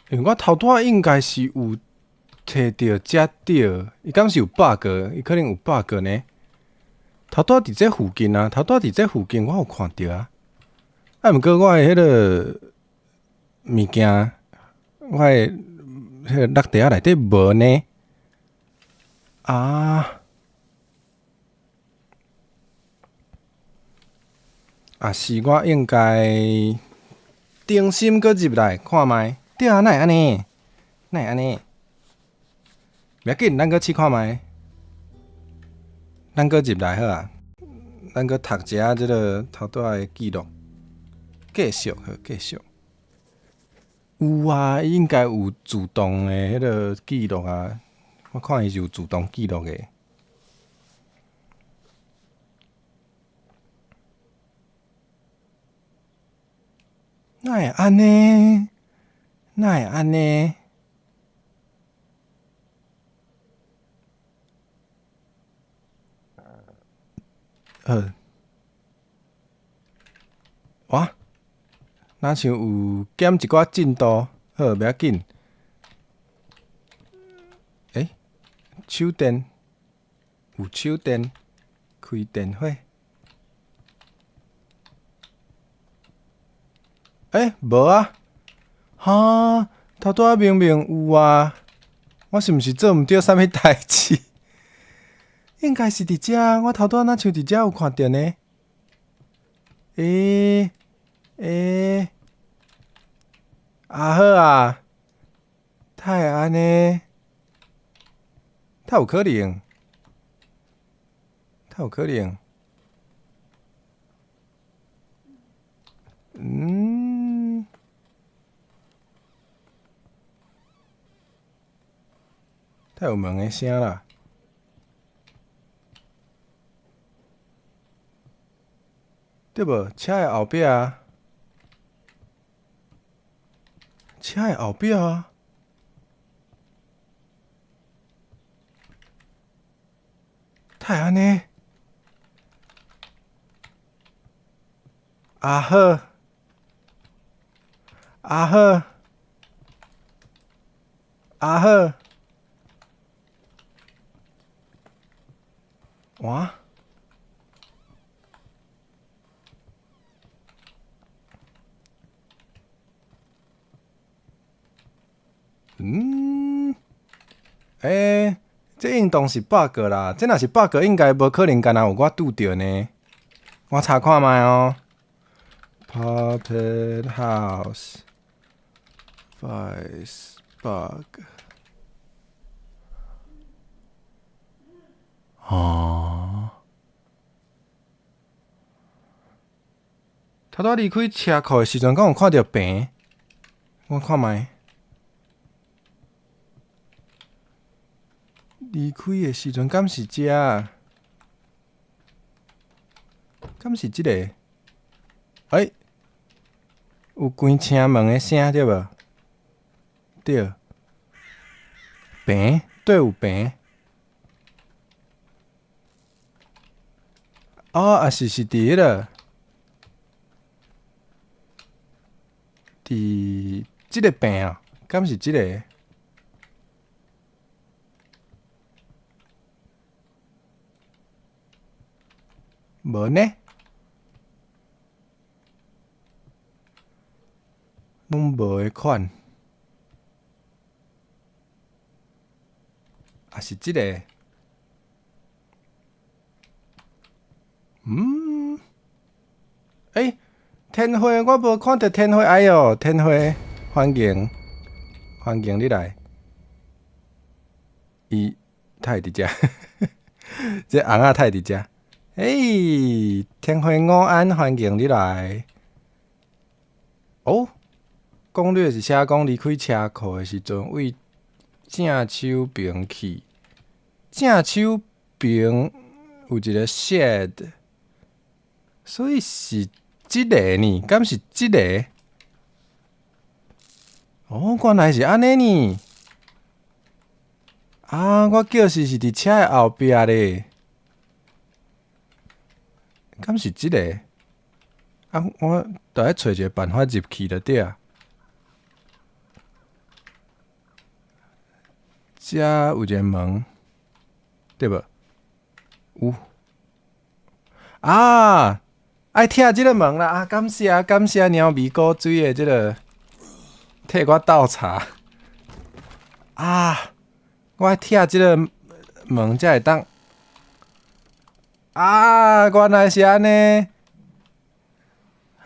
因為我頭拄仔應該是有提著才對，伊敢是有 bug？伊可能有 bug 呢。頭拄仔佇這附近啊，頭拄仔佇這附近，我有看著啊。啊，毋過我的彼个物件，我的彼个落地仔內底無呢。啊！啊，是我應該重新閣入來看覓。對啊，哪會按呢？哪會按呢？袂要緊，咱閣試看覓。咱閣入來好啊。咱閣讀一下這个頭拄仔的記錄。繼續好，繼續。有啊，伊應該有自動的彼个記錄啊。我看伊是有自動記錄的。哪會按呢？哪會按呢？好。哇！若像有減一寡進度，好，袂要緊。欸，手電有手電，開電火。欸，無啊！哈，頭拄仔明明有啊，我是毋是做毋對啥物代誌？應該是佇遮，我頭拄仔若像佇遮有看著呢。欸欸，啊好啊，哪會按呢？哪有可能？哪有可能？嗯，哪有門的聲啦？對無？車的後壁啊，車的後壁啊，哪會按呢？啊好，啊好，啊好，哇！嗯，欸，這應當是 bug 啦，這若是 bug，應該無可能干焦有我拄著呢。我查看覓哦。Puppet House Vice bug。哦。頭拄仔離開車庫的時陣，敢有看著棚？我看覓。離開的時陣，敢是遮？敢是這個？欸，有關車門的聲對無？對。棚，對有棚。哦，啊是是佇彼個，佇這个棚啊？敢是這个？無呢？攏無彼款。啊是這个？嗯？欸，天花我無看著天花，哎喲，天花，歡迎，歡迎你來。伊，哪會佇遮？這尪仔哪會佇遮？欸，天花午安，歡迎你來。哦，攻略是寫講離開車庫的時陣，對正手爿去，正手爿有一個 shed，所以是這个呢？敢是這个？哦，原來是按呢呢。啊，我叫時是佇車的後壁咧。敢是這个？啊，我著愛揣一个辦法入去就對啊。遮有一个門，對無？有。啊，愛拆這个門啦！啊，感謝感謝貓咪古水的這个替我倒茶。啊，我愛拆這个門才會當。啊，原來是按呢。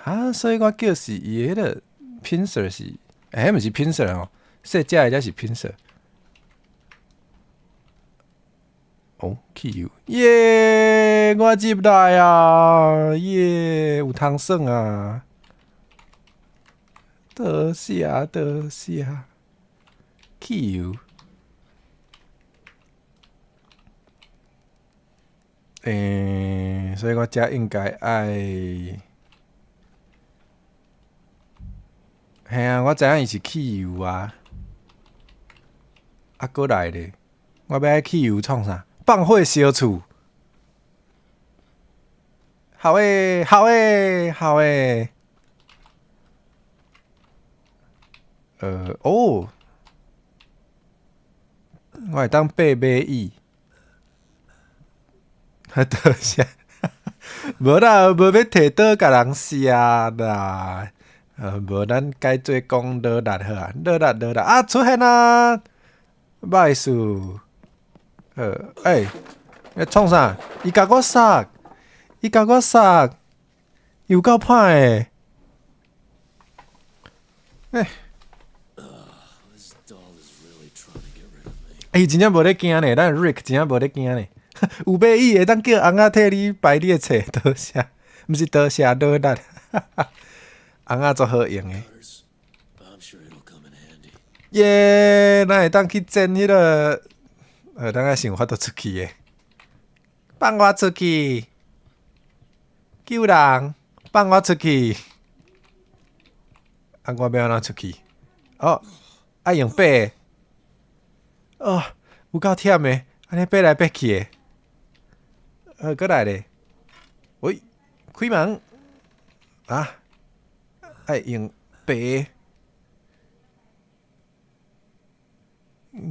啊，所以我叫是伊彼个 pincer 是，欸，彼毋是 pincer 哦，細隻的才是 pincer。哦，汽油，耶！我入來啊，耶！有通耍啊！多謝多謝，汽油。欸，所以我遮應該愛，嘿啊，我知影伊是汽油啊。啊，閣來咧，我欲愛汽油創啥？放火燒厝，好欸，好欸，好欸！哦，我會當爬馬椅，多謝。無啦，無欲提刀共人射啦。無咱改做講努力好啊，努力努力啊，出現啊！歹勢。欸，你創啥？伊共我殺，伊共我殺，有夠歹的。欸。 This doll is really trying to get rid of me. 欸，真正無咧驚呢，咱 Rick 真正無咧驚呢。有馬椅會當叫翁仔替你排你的冊，多謝，毋是多謝努力。翁仔足好用的。 Cutters. I'm sure it'll come in handy. 耶，咱會當去剪彼個，咱愛想法度出去的。放我出去！救人！放我出去！啊，我欲按怎出去？哦，愛用爬的。哦，有夠忝的，按呢爬來爬去的。閣來咧。喂，開門！啊，愛用爬的。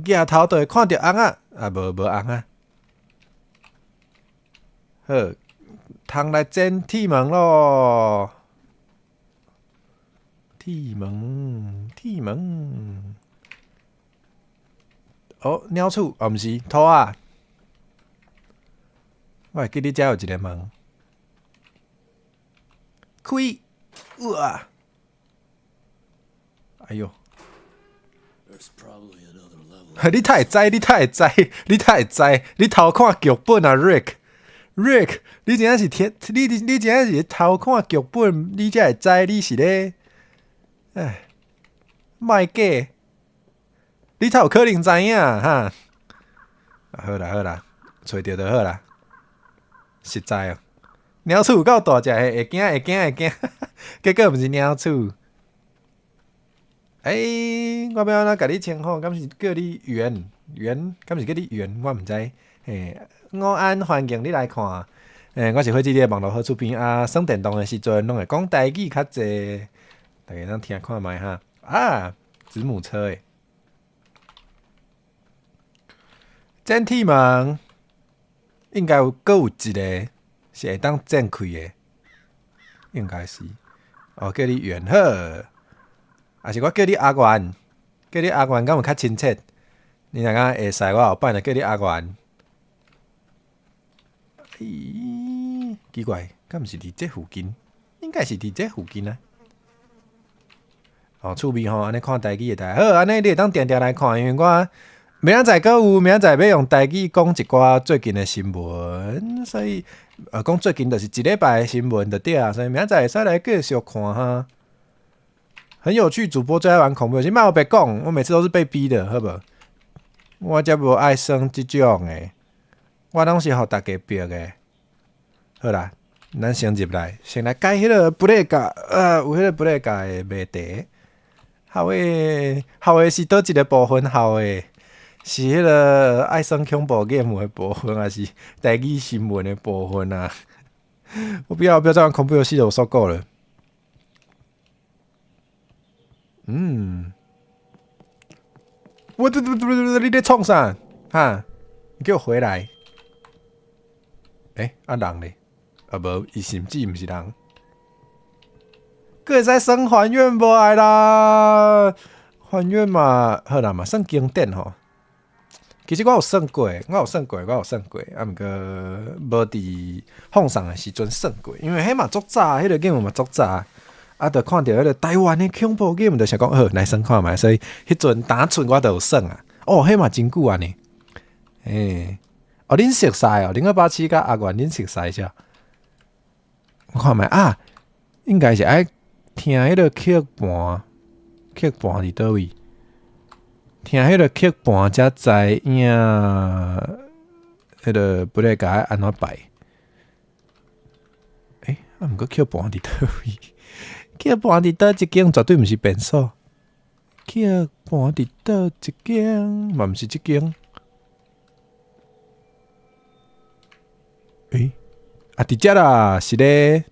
舉頭就會看著翁仔，啊無無翁仔。好，通來剪鐵門囉。鐵門，鐵門。哦，鳥鼠，哦，毋是，兔仔。我會記得遮有一个門。開，哇！哎喲！ There's probably another level. 你太會知，你太會知，你太會知，你偷看劇本啊，Rick，Rick，你真正是天，你真正是偷看劇本，你才會知你是咧，唉，莫假，你才有可能知影哈。好啦好啦，揣著就好啦，實在哦，貓鼠有夠大隻，會驚會驚會驚，結果毋是貓鼠。欸，我欲按怎共你稱呼？敢是叫你圓圓？敢是叫你圓？我毋知。嘿，午安，歡迎你來看。欸，我是火箭你的網路好出邊啊，耍電動的時陣攏會講台語較濟，大家通聽看覓哈。啊，子母車的，剪鐵門應該有閣有一个是會當剪開的，應該是。哦，叫你圓好。還是我叫你阿元，叫你阿元敢有較親切？你若敢會使，我後擺就叫你阿元。咦，奇怪，敢毋是佇這附近？應該是佇這附近啊。哦，趣味吼，按呢看台語的台好，按呢你會當定定來看，因為我明仔載閣有，明仔載欲用台語講一寡最近的新聞，所以講最近就是一禮拜的新聞就對啊，所以明仔載會使來繼續看哈。很有趣，主播最愛玩恐怖遊戲，莫白講，我每次都是被逼的，好無？我才無愛耍這種的，我攏是予大家逼的。好啦，咱先入來，先來解彼个布雷卡，有彼个布雷卡的謎題。姣的，姣的是佗一个部分？姣的是彼个愛耍恐怖 game 的部分，還是台語新聞的部分啊？我不要，不要再玩恐怖遊戲了，我受夠了。嗯，我這這這你咧創啥？哈，你給我回來！欸，啊人咧？啊無，伊甚至毋是人。閣會使耍還願無愛啦？還願嘛，好啦嘛，算經典吼。其實我有耍過，我有耍過，我有耍過，啊，毋過無佇放送的時陣耍過，因為彼嘛足早，彼個 game 嘛足早。啊，就看著彼個台灣的恐怖 game，就想講好來耍看覓，所以彼陣當陣我就有耍啊。哦，彼嘛真久啊呢。欸，哦，恁熟似哦，0287佮阿元恁熟似啥？我看覓啊，應該是愛聽彼個曲盤，曲盤佇佗位？聽彼個曲盤才知影，彼個布雷共愛按怎排？欸，啊，毋過曲盤佇佗位？曲盤佇佗一間絕對毋是便所。曲盤佇佗一間嘛毋是這間。欸，啊，佇遮啦，是咧。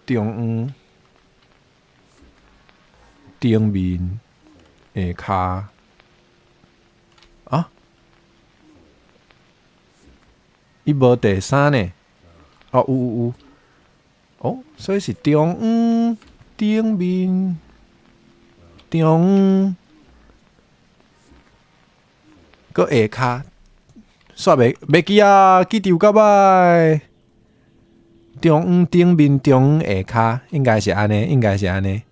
中央頂面下跤啊？伊無第三呢？哦，有有有，哦，所以是中央頂面中央閣下跤，煞袂袂記啊，記著較歹。中央頂面中央下跤，應該是按呢，應該是按呢。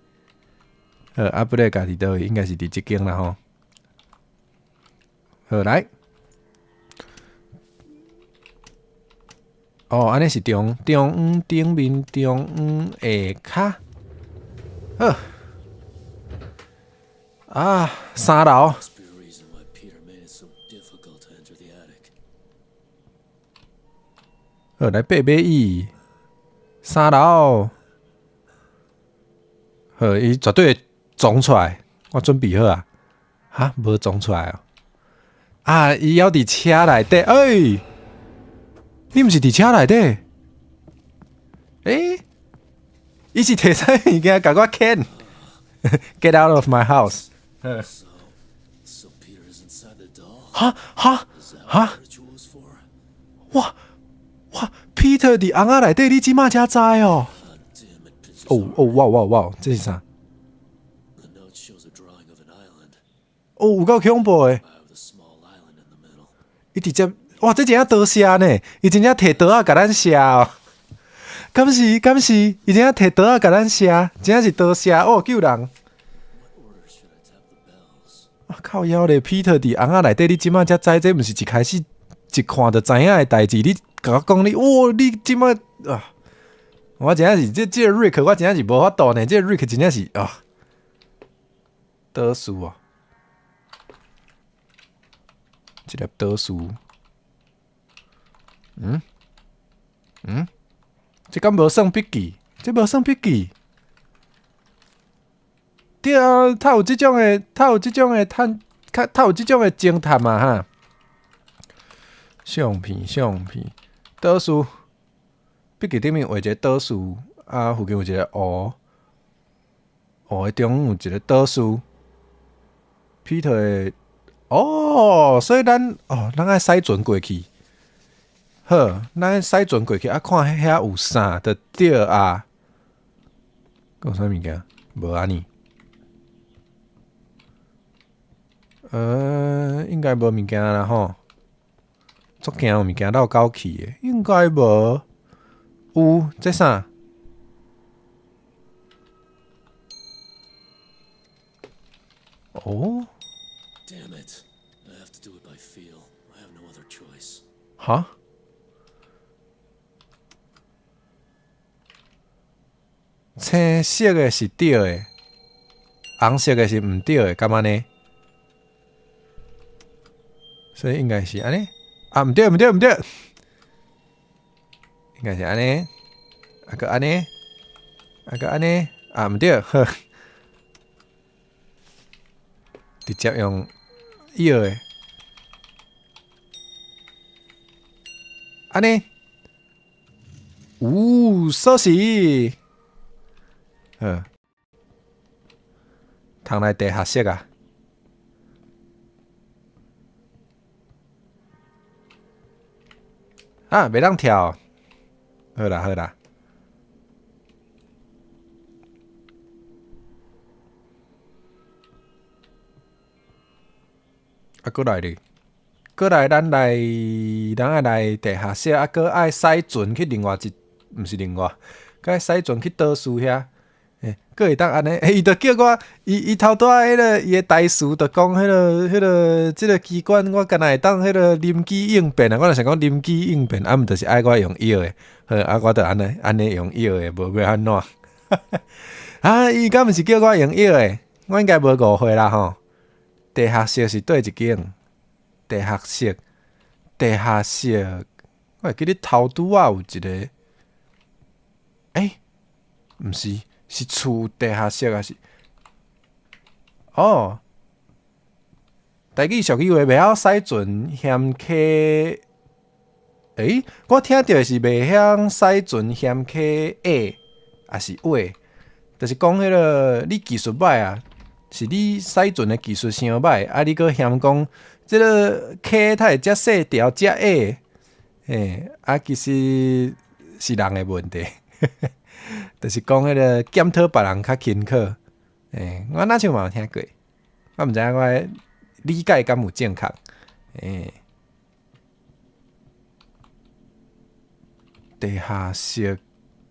好，啊，不咧家佇佗位，應該是佇這間啦吼。好，來。哦，按呢是中中央頂面中央下跤。好。啊，三樓。 Must be a reason why Peter made it so difficult to enter the attic. 好，來爬馬椅。三樓。好，伊絕對會撞出來。我準備好啊。哈，無撞出來哦。啊，伊猶佇車內底。欸，你毋是佇車內底？欸，伊是提啥物件共我牽？Get out of my house！ So Peter is inside the doll? 哈哈 Is that 哈 what the ritual was for? 哇哇！Peter 佇尪仔內底，你這馬才知哦？ God damn it, pinches 哦哦哇哇哇！這是啥？ The note shows a drawing of an island 哦，有夠恐怖的！ with a small island in the middle. 伊直接哇！這真正刀射呢！伊真正提刀仔共咱射哦。敢是敢是？伊真正提刀仔共咱射，真正是刀射哦！救人！ What order should I tap the bells? 啊靠腰咧！Peter 佇尪仔內底，你這馬才知，這毋是一開始一看就知影的代誌。你共我講你，哇！你這馬啊！我真正是這這個 Rick，我真正是無法度呢。這個 Rick 真正是啊，倒數哦，這粒倒數，嗯嗯，這敢無算筆記？這無算筆記？對啊，他有這種的，他有這種的探，他有這種的偵探嘛哈。相片相片，倒數，筆記頂面畫一個倒數，啊，附近有一個湖，湖的中央有一個倒數。Peter 的，哦，所以咱哦，咱愛駛船過去。好，咱愛駛船過去，啊，看遐有啥就對啊。閣有啥物件？無按呢。應該無物件啦吼。足驚有物件落狗去的，應該無。有，這啥？哦。 Damn it. I have to do it by feel. I have no other choice. 哈？青色的是對的，紅色的是毋對的，敢按呢？所以應該是按呢？啊，毋對毋對毋對，應該是按呢，啊閣按呢，啊閣按呢，啊毋對，好，直接用搖的，按呢，有鎖匙，好，通來地下室啊！啊，袂當跳，好啦好啦。啊，閣來咧，閣來咱來，咱愛來地下室，啊，閣愛駛船去另外一，毋是另外，閣愛駛船去倒數遐。欸，閣會當按呢？欸，伊就叫我，伊伊頭拄仔彼个伊的台詞就講彼个彼个這个機關，我敢若會當彼个臨機應變啊！我就想講臨機應變，啊，毋就是愛我用搖的，好，啊，我就按呢按呢用搖的，無欲按怎？啊，伊敢毋是叫我用搖的？我應該無誤會啦吼。地下室是佗一間？地下室，地下室，我會記得頭拄仔有一个，欸，毋是。是厝地下室還是？哦，台語俗語話袂曉駛船嫌溪，欸，我聽著的是袂曉駛船嫌溪矮，抑是話，就是講彼个你技術䆀啊，是你駛船的技術傷䆀，啊，你閣嫌講這个溪太遮細條遮矮，嘿，啊，其實是人的問題，就是講彼个檢討別人較勤苦，嘿，我若像嘛有聽過，我毋知影我的理解敢有正確，嘿。地下室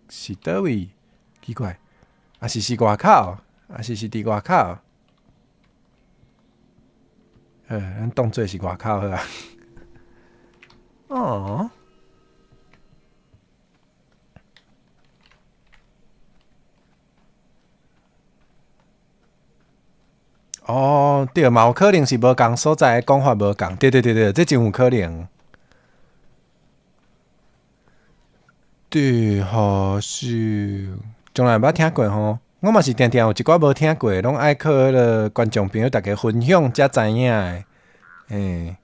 是佗位？奇怪，抑是是外口？抑是是佇外口？好，咱當做是外口好啊。哦。哦，對，嘛有可能是無仝所在的講法無仝，對對對對，這真有可能。地下室，從來毋捌聽過吼，我嘛是定定有一寡無聽過，攏愛靠彼个觀眾朋友逐家分享才知影的，嘿，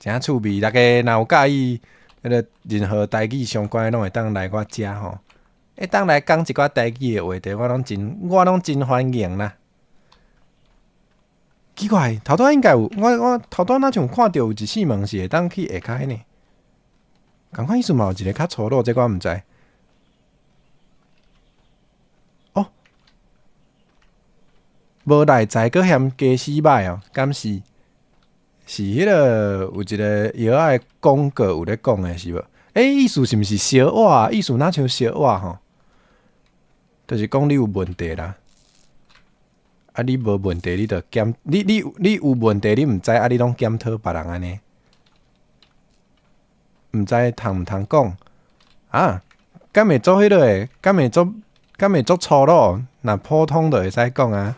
誠趣味。逐家若有佮意彼个任何台語相關的，攏會當來我遮吼，會當來講一寡台語的話題，我攏真歡迎啦。奇怪，頭拄仔應該有，我頭拄仔若像有看著有一扇門是會當去下跤呢。仝款意思嘛有一个較粗魯，這個我毋知。哦，無內在，閣嫌家私䆀哦，敢是？是彼个有一个藥仔的廣告有咧講的是無？欸，意思是毋是燒倚？意思若像燒倚吼，就是講你有問題啦。啊，你無問題，你就檢你你你有問題，你毋知啊，你攏檢討別人按呢？毋知通毋通講啊？敢會做彼落的？敢會做粗魯？若普通就會使講啊，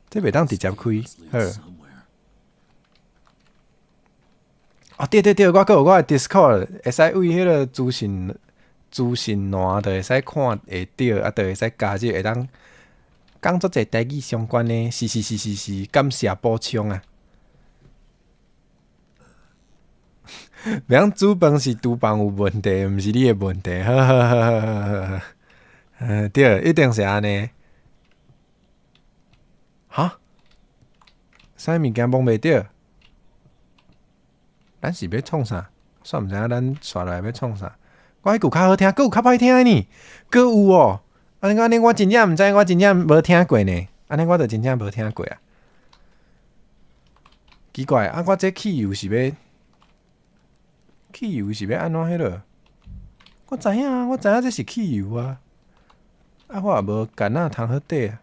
這袂當直接開。好。哦，對對對，我閣有我的 Discord，會使為彼个資訊欄，就會使看會著，啊，就會使加入，會當講足濟台語相關的，是是是是是，感謝補充啊！袂曉煮飯是廚房有問題，毋是你的問題。好好好好好好，嗯，對，一定是按呢。哈？啥物件摸袂著？咱是欲創啥？煞毋知影咱紲落來欲創啥？我彼句較好聽，閣有較歹聽的呢？閣有哦！按呢按呢，我真正毋知，我真正無聽過呢。按呢我就真正無聽過啊。奇怪，啊，我這汽油是欲？汽油是欲按怎彼落？我知影啊，我知影這是汽油啊。啊，我也無桿仔通好綴啊。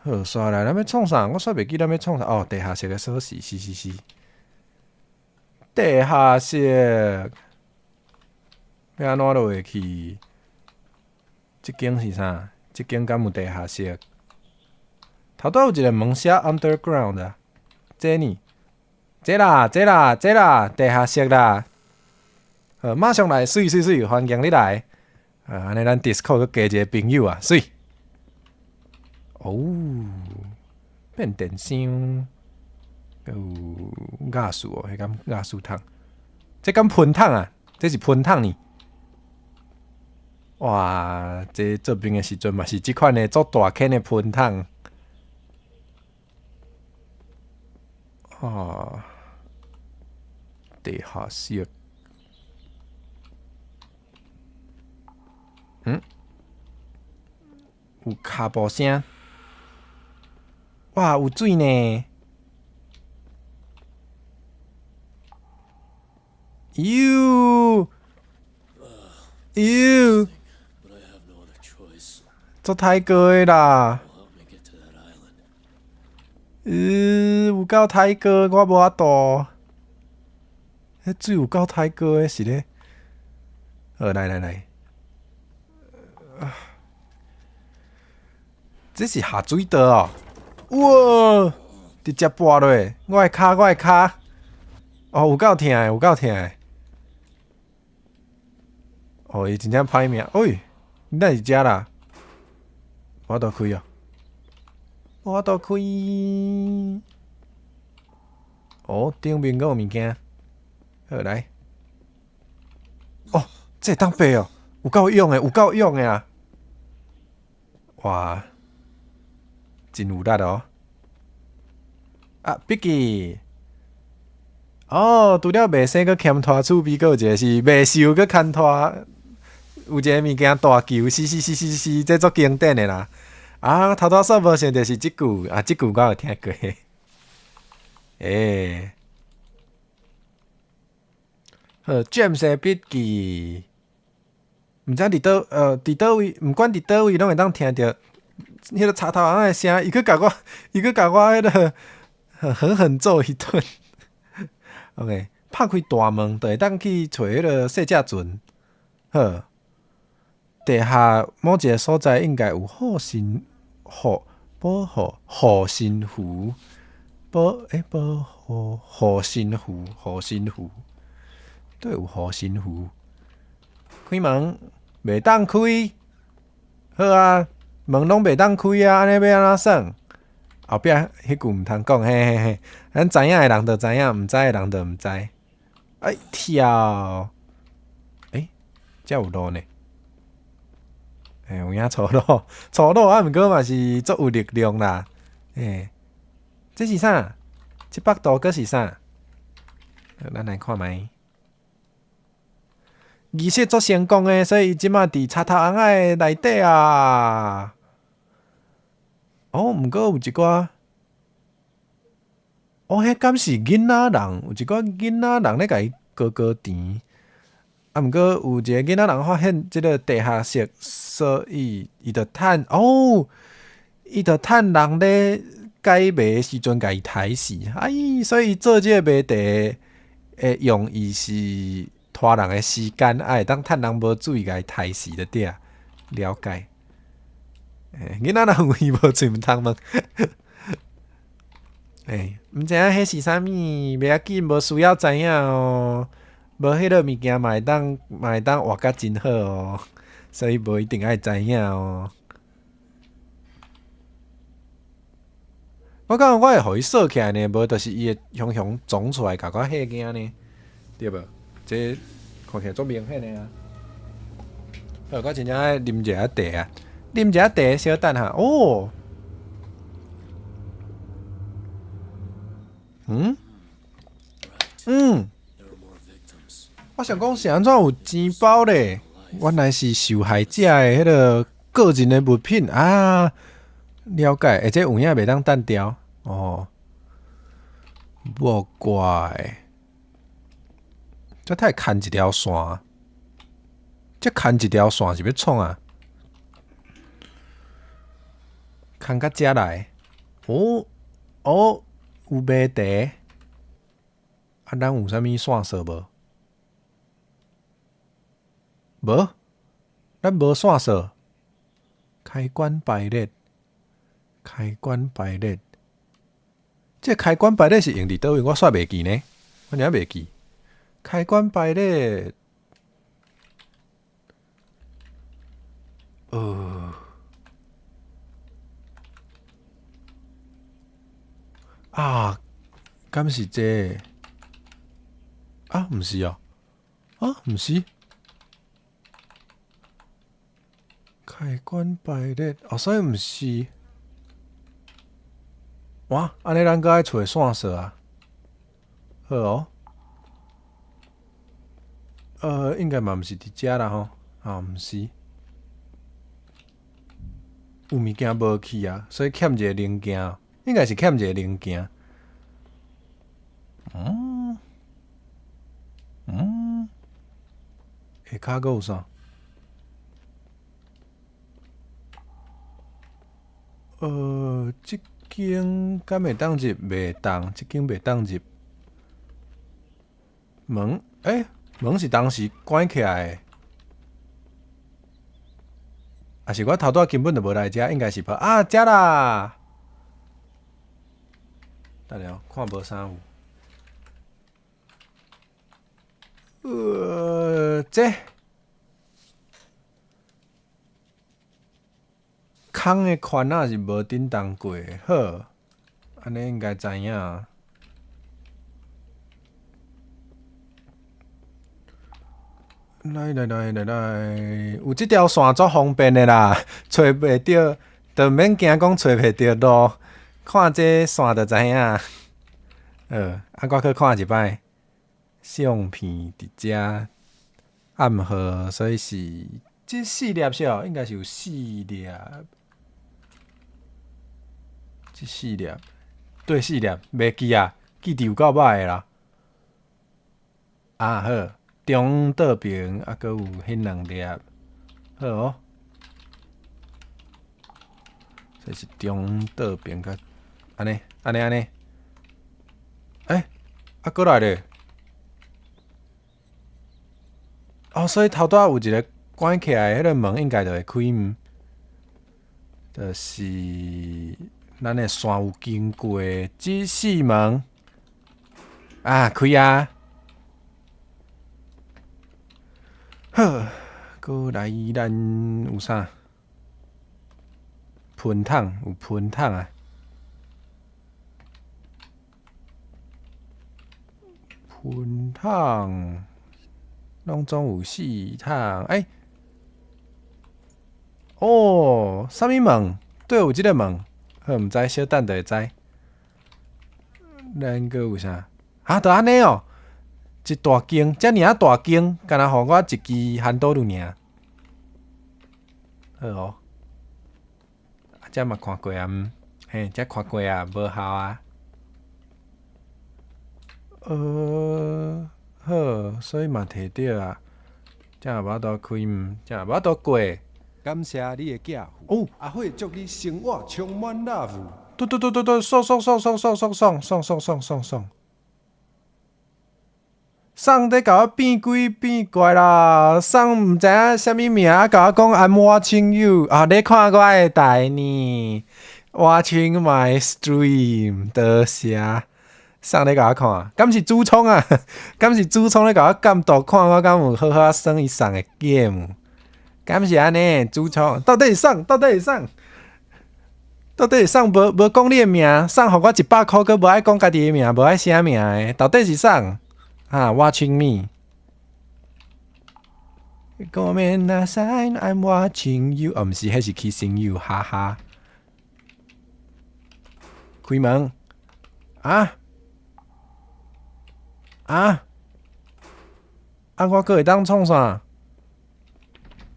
好，紲來，咱欲創啥？我煞袂記咱欲創啥。哦，地下室的鎖匙，是是是。地下室欲按怎落去？這間是啥？這間敢有地下室？頭拄有一個門寫 underground 啊，這呢？這啦，這啦，這啦，地下室啦！好，馬上來，媠媠媠，歡迎你來。啊，按呢咱 Discord 閣加一個朋友啊，媠。哦，變電箱，閣有瓦斯哦，彼敢瓦斯桶？這敢噴桶啊？這是噴桶呢？哇，這做兵的時陣嘛是這款的，足大間的噴桶。啊，地下室。嗯？有跤步聲。哇，有水呢！喲喲，足刣過的啦！有夠刣過，我無法度。彼水有夠刣過的，是咧。好，來來來。啊，這是下水道哦！哇，直接跋落，我的跤，我的跤。哦，有夠疼的，有夠疼的。哦，伊真正歹命。喂，你哪是遮啦？無法度開哦，無法度開。哦，頂面閣有物件。好來。哦，這會當爬哦。有夠勇的，有夠勇的啊！哇，真有力哦！啊，筆記。哦，除了袂生閣欠拖厝邊，閣有一個是袂瘦閣牽拖，有一个物件大球，死死死死死，這足經典的啦！啊，頭拄煞無想著是這句，啊，這句我有聽過。欸，好，James 的筆記，毋知佇佗，佇佗位，毋管佇佗位，攏會當聽著彼个插頭翁的聲，伊閣共我彼个狠狠揍一頓。OK，拍開大門就會當去揣彼个細隻船。好，地下某一个所在應該有護身護保護護身符，保護護身符，護身符，對，有護身符。開門袂當開，好啊，門攏袂當開啊，按呢欲按怎耍？後壁彼句毋通講，嘿嘿嘿，咱知影的人就知影，毋知的人就毋知。哎，跳，欸，遮有路呢。欸，有影粗魯，粗魯啊，毋過嘛是足有力量啦。欸，這是啥？這幅圖閣是啥？咱來看覓。儀式足成功的，所以伊這馬佇插頭翁仔的內底啊。哦，毋過有一寡，哦，彼敢是囡仔人？有一寡囡仔人咧共伊高高甜。啊，毋過有一个囡仔人發現這个地下室，所以伊就趁哦，伊就趁人咧解謎的時陣，共伊刣死。哎，所以做這个謎題的用意是拖人的時間，啊，會當趁人無注意，共伊刣死就對啊。了解。欸，囡仔人有耳無喙毋通問。欸，毋知影彼是啥物，袂要緊，無需要知影哦。無彼个物件嘛會當活甲真好哦，所以無一定愛知影哦。我感覺我會予伊鎖起來呢，無就是伊會雄雄撞出來，共我嚇驚呢，對無？這看起來足明顯的啊。好，我真正愛啉一下茶啊，啉一下茶，小等下哦。嗯？嗯。我想講是按怎有錢包咧？原來是受害者的彼个個人的物品啊！了解，而且有影袂當單調哦。無怪，這太牽一條線，這牽一條線是欲創啊？牽到遮來，哦哦，有謎題，啊，咱有啥物線索無？無，咱無線索。開關排列，開關排列，這個開關排列是用佇佗位？我煞袂記呢，我真袂記。開關排列，啊，敢是這個？啊，毋是哦，啊，毋是。開關排列，哦，所以毋是。哇，按呢咱閣愛揣線索啊。好哦。應該嘛毋是佇遮啦吼，啊，毋是。有物件無去啊，所以欠一个零件，應該是欠一个零件。嗯嗯，下跤閣有啥？這間敢會當入？袂當，這間袂當入。門，欸，門是當時關起來的，抑是我頭拄仔根本就無來遮，應該是無啊，遮啦。等下，看無啥有。這。空的圈仔是無振動過的，好，按呢應該知影。來來來來來，有這條線足方便的啦，揣袂著，就免驚講揣袂著路，看這線就知影。啊，我閣看一擺，相片佇遮暗號，所以是這四粒是哦，應該是有四粒，這四粒，對，四粒，袂記啊，記得有夠歹的啦。啊好，中倒爿啊，閣有彼兩粒，好哦。這是中倒爿佮按呢，按呢，按呢。欸，啊，閣來咧。哦，所以頭拄仔有一个關起來，彼个門應該就會開毋？就是咱的線有經過這四門，啊，開啊！好，閣來咱有啥？噴桶有噴桶啊！噴桶攏總有四桶，欸！哦，啥物門？對，有這个門，好，毋知，小等就會知。咱閣有啥？啊，就按呢哦，一大間，遮爾仔大間，干焦予我一支番桌爾。好哦，啊，這嘛看過啊，嘿，這看過啊，無效啊。好，所以嘛摕著啊，這也無法度開毋，這也無法度過。感謝你的寄付。哦，阿火祝你生活充滿 love。對對對對對，送送送送送送送送送送送送。送咧共我變鬼變怪啦！送毋知影啥物名，啊，共我講 I'm watching you 啊！你看我的台呢？Watching my stream，多謝。送咧共我看，敢是主創啊？敢是主創咧共我監督，看我敢有好好耍伊送的 game？敢是按呢？主創到底是啥？到底是啥？到底是啥？無無講你的名，送予我100箍，閣無愛講家己的名，無愛寫名的，到底是啥？啊，watching me。ごめんなさい，I'm watching you。哦，毋是，彼是 kissing you，哈哈。開門。啊啊！啊，我閣會當創啥？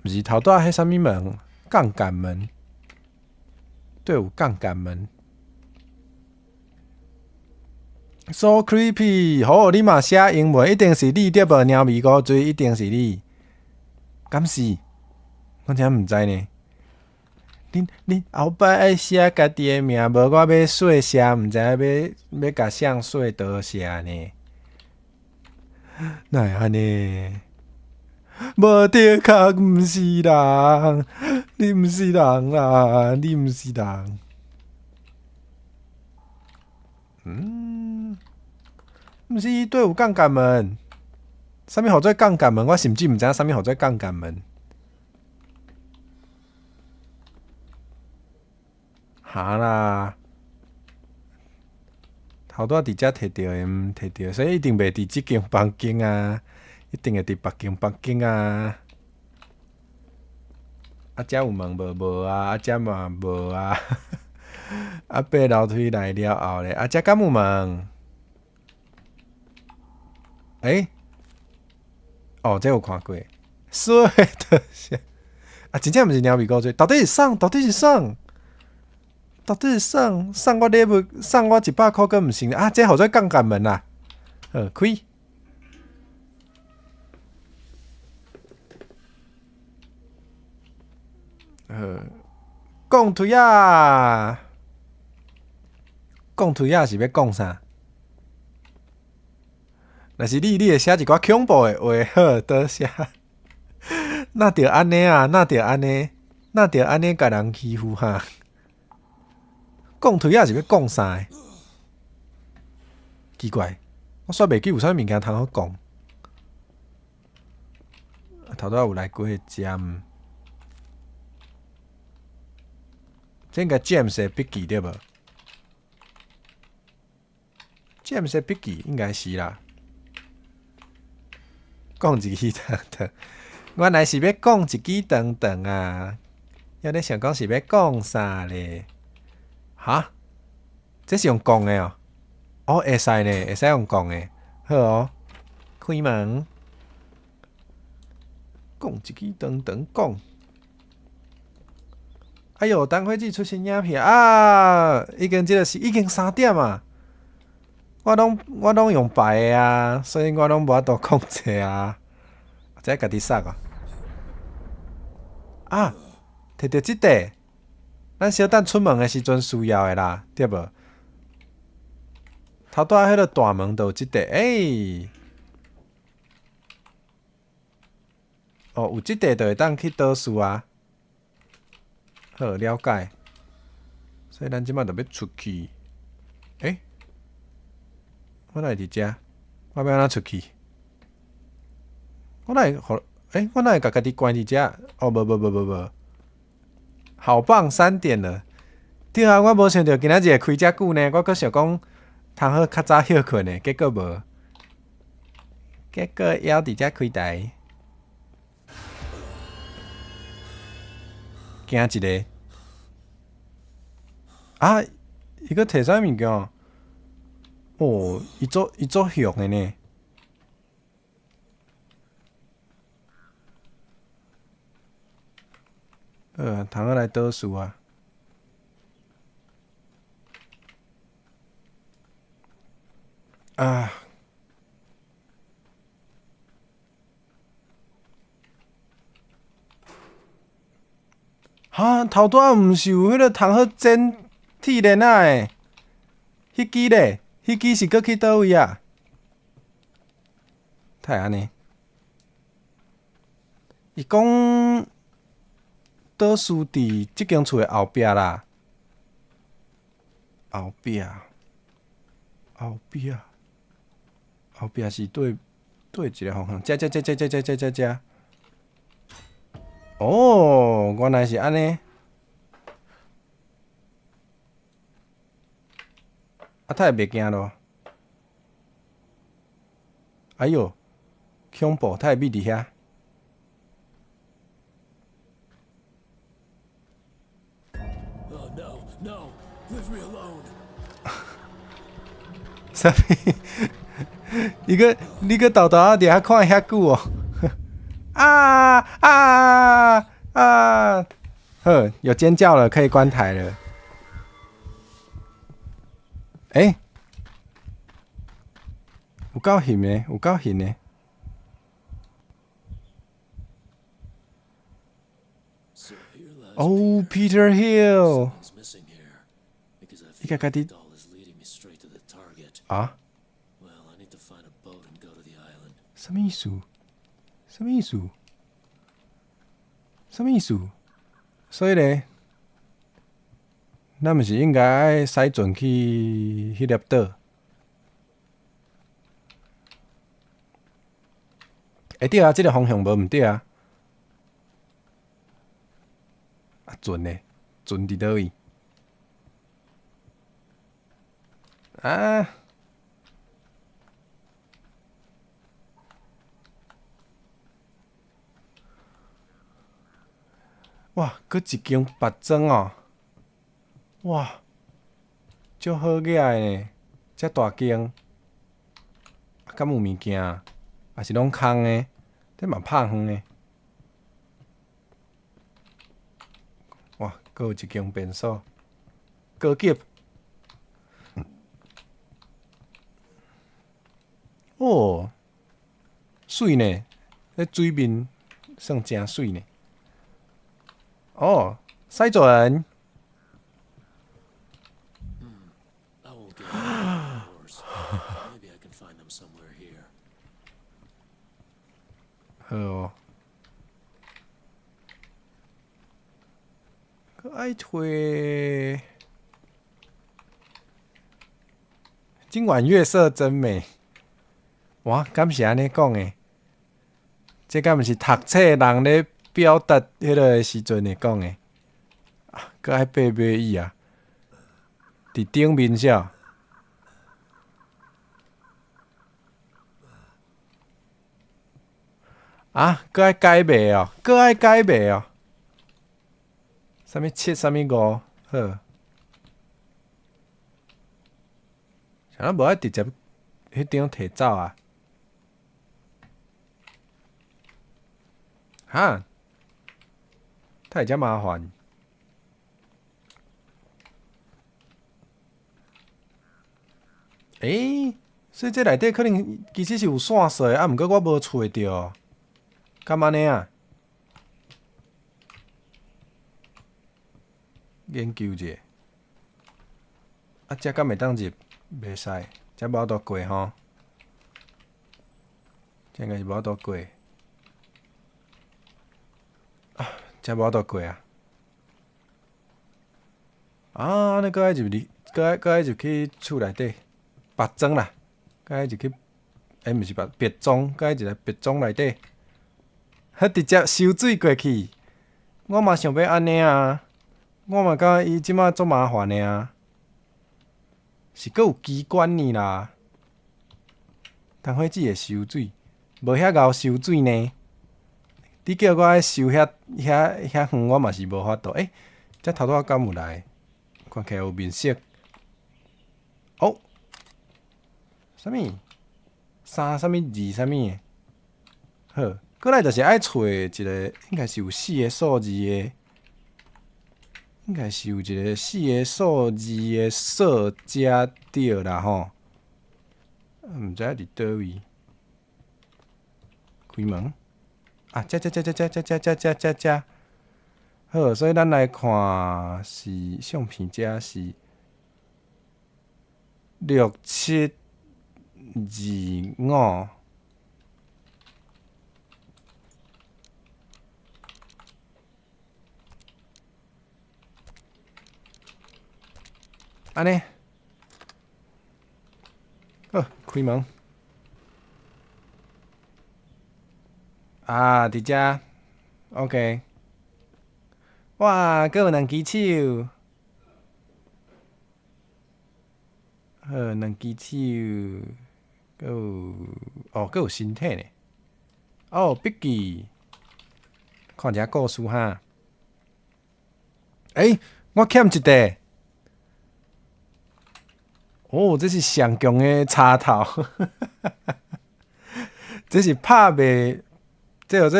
毋是頭拄仔彼啥物門？槓桿門。對，有槓桿門。So creepy，好，你嘛寫英文，一定是你對無？貓咪古錐一定是你，敢是？我真毋知呢。恁後擺愛寫家己的名，無我欲細寫，毋知影欲共誰說多謝呢？哪會按呢？無的確毋是人，你毋是人啦，你毋是人。毋是，對有槓桿門，啥物號做槓桿門？我甚至毋知影啥物號做槓桿門。哈啦，頭拄仔佇遮摕著的，毋摕著，所以一定袂佇這間房間啊，一定會佇別間房間啊。啊，遮有門無？無啊，啊，遮嘛無啊。啊，爬樓梯來了後咧，啊，遮敢有門？欸？哦，這有看過。說的是，啊，真正毋是貓咪古錐，到底是啥？到底是啥？到底是啥？送我禮物，送我100箍，閣毋成啊！這號做槓桿門啦。好，開。好，講推仔，講推仔是欲講啥？若是你，你會寫一寡恐怖的話，好，多謝。哪著按呢啊？哪著按呢？哪著按呢共人欺負哈？講推仔是欲講啥的？奇怪，我煞袂記有啥物物件通好講。頭拄仔有來過遮，這應該 James 的筆記對無？James 的筆記應該是啦。講一支長長，原來是欲講一支長長啊！猶咧想講是欲講啥咧？哈？這是用講的哦？哦，會使呢，會使用講的。好哦，開門，講一支長長講。哎喲，等火子出新影片啊！已經這个是已經3點啊！我攏用白的啊，所以我攏無法度控制啊。這家己殺啊！啊，摕著這塊，咱小等出門的時陣需要的啦，對無？頭拄仔彼个大門就有這塊，欸！哦，有這塊就會當去倒數啊。好，了解。所以咱這擺就欲出去。欸？我哪會佇遮？我欲按怎出去？我哪會予？欸？我哪會共家己關佇遮？哦，無無無無無。好棒，3點了。對啊，我無想著今仔日會開遮久呢，我閣想講通好較早歇睏的，結果無。結果猶佇遮開台。驚一个。啊！伊閣提啥物件？哦，伊足雄的呢。好啊，通好來倒數啊！啊！哈，頭拄仔毋是有彼个通好剪鐵鏈仔的，彼支咧？彼支是閣去佗位啊？哪會按呢？伊講倒數佇這間厝的後壁啦，後壁，後壁，後壁是對對一个方向？遮遮遮遮遮遮遮遮遮。哦，原來是按呢。啊，他會袂驚囉？哎喲，恐怖！他會覕佇遐。 Oh no, no, leave me alone. 啥物？你閣你閣沓沓仔佇遐看遐久哦？啊啊啊！好，有尖叫了，可以關台了。欸，有夠翕的，有夠翕的。 So here lies 哦，Peter Hill。 Something's missing here because I 你 feel 共家己 the doll is leading me straight to the target. 啊？ Well, I need to find a boat and go to the island. 啥物意思？啥物意思？啥物意思？所以咧，咱毋是應該愛駛船去彼粒島？欸對啊，這个方向無毋對啊。啊，船咧？船佇佗位？啊！哇！閣一間別莊哦！哇！足好額的呢，遮大間，啊，敢有物件？抑是攏空的？這嘛拍遠的。哇！閣有一間便所，高級。哦，媠呢？這水面算誠媠呢。哦，駛船。 I won't get on the horse. Maybe I can find them somewhere here. 好哦。閣愛揣。今晚月色真美。哇，敢是按呢講的？這敢毋是讀冊人咧表達彼个時陣會講的？啊，閣愛爬馬椅啊！佇頂面啥？啊，閣愛改袂哦，閣愛改袂哦。啥物七，啥物五，好。啥物無愛直接彼張提走啊？哈？太遮麻煩。欸，所以這內底可能其實是有線索的，啊，毋過我無揣著，敢按呢啊？研究者，啊，這敢會當入？袂使，這無法度過吼。這應該是無法度過。啊，這無法度過啊！啊，按呢閣愛入去，閣愛入去厝內底，別莊啦，閣愛入去，欸，毋是別莊，閣愛入來別莊內底，彼直接收水過去。我嘛想欲按呢啊，我嘛感覺伊這擺足麻煩的啊，是閣有機關呢啦。桐花子會收水，無遐𠢕收水呢。你叫我愛收遐遠，我嘛是無法度。欸，這頭拄仔敢有來？看起來有面色。哦，啥物？三啥物二啥物的？好，過來就是愛揣一個，應該是有四個數字的，應該是有一個四個數字的數才對啦吼。毋知佇佗位。開門。啊！這這這這這這這這這這這。好，所以咱來看是相片，這是六七二五。按呢，好，開門。啊，佇遮，OK。哇，閣有兩支手，好，兩支手，閣有，哦，閣有身體呢。哦，筆記，看一下故事哈。欸，我欠一塊。哦，這是上強的插頭，這是拍袂，這叫做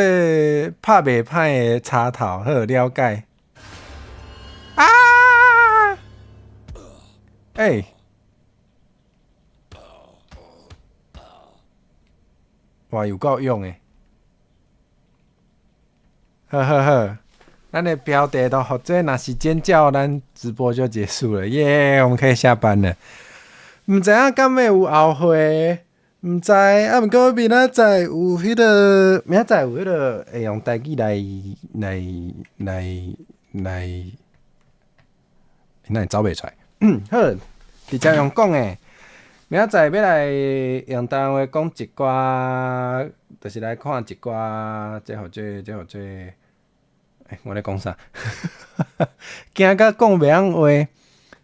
拍袂歹的插頭，好了解。啊！欸！哇，有夠勇的！好好好，咱的標題都予做，若是尖叫，咱直播就結束了，耶！我們可以下班了。毋知影敢會有後回，毋知啊，毋過明仔載有彼個，明仔載有彼個會用台語來，哪會走袂出來？好，直接用講的。明仔載欲來用台灣話講一寡，就是來看一寡，這予做，欸，我咧講啥？驚甲講袂曉話，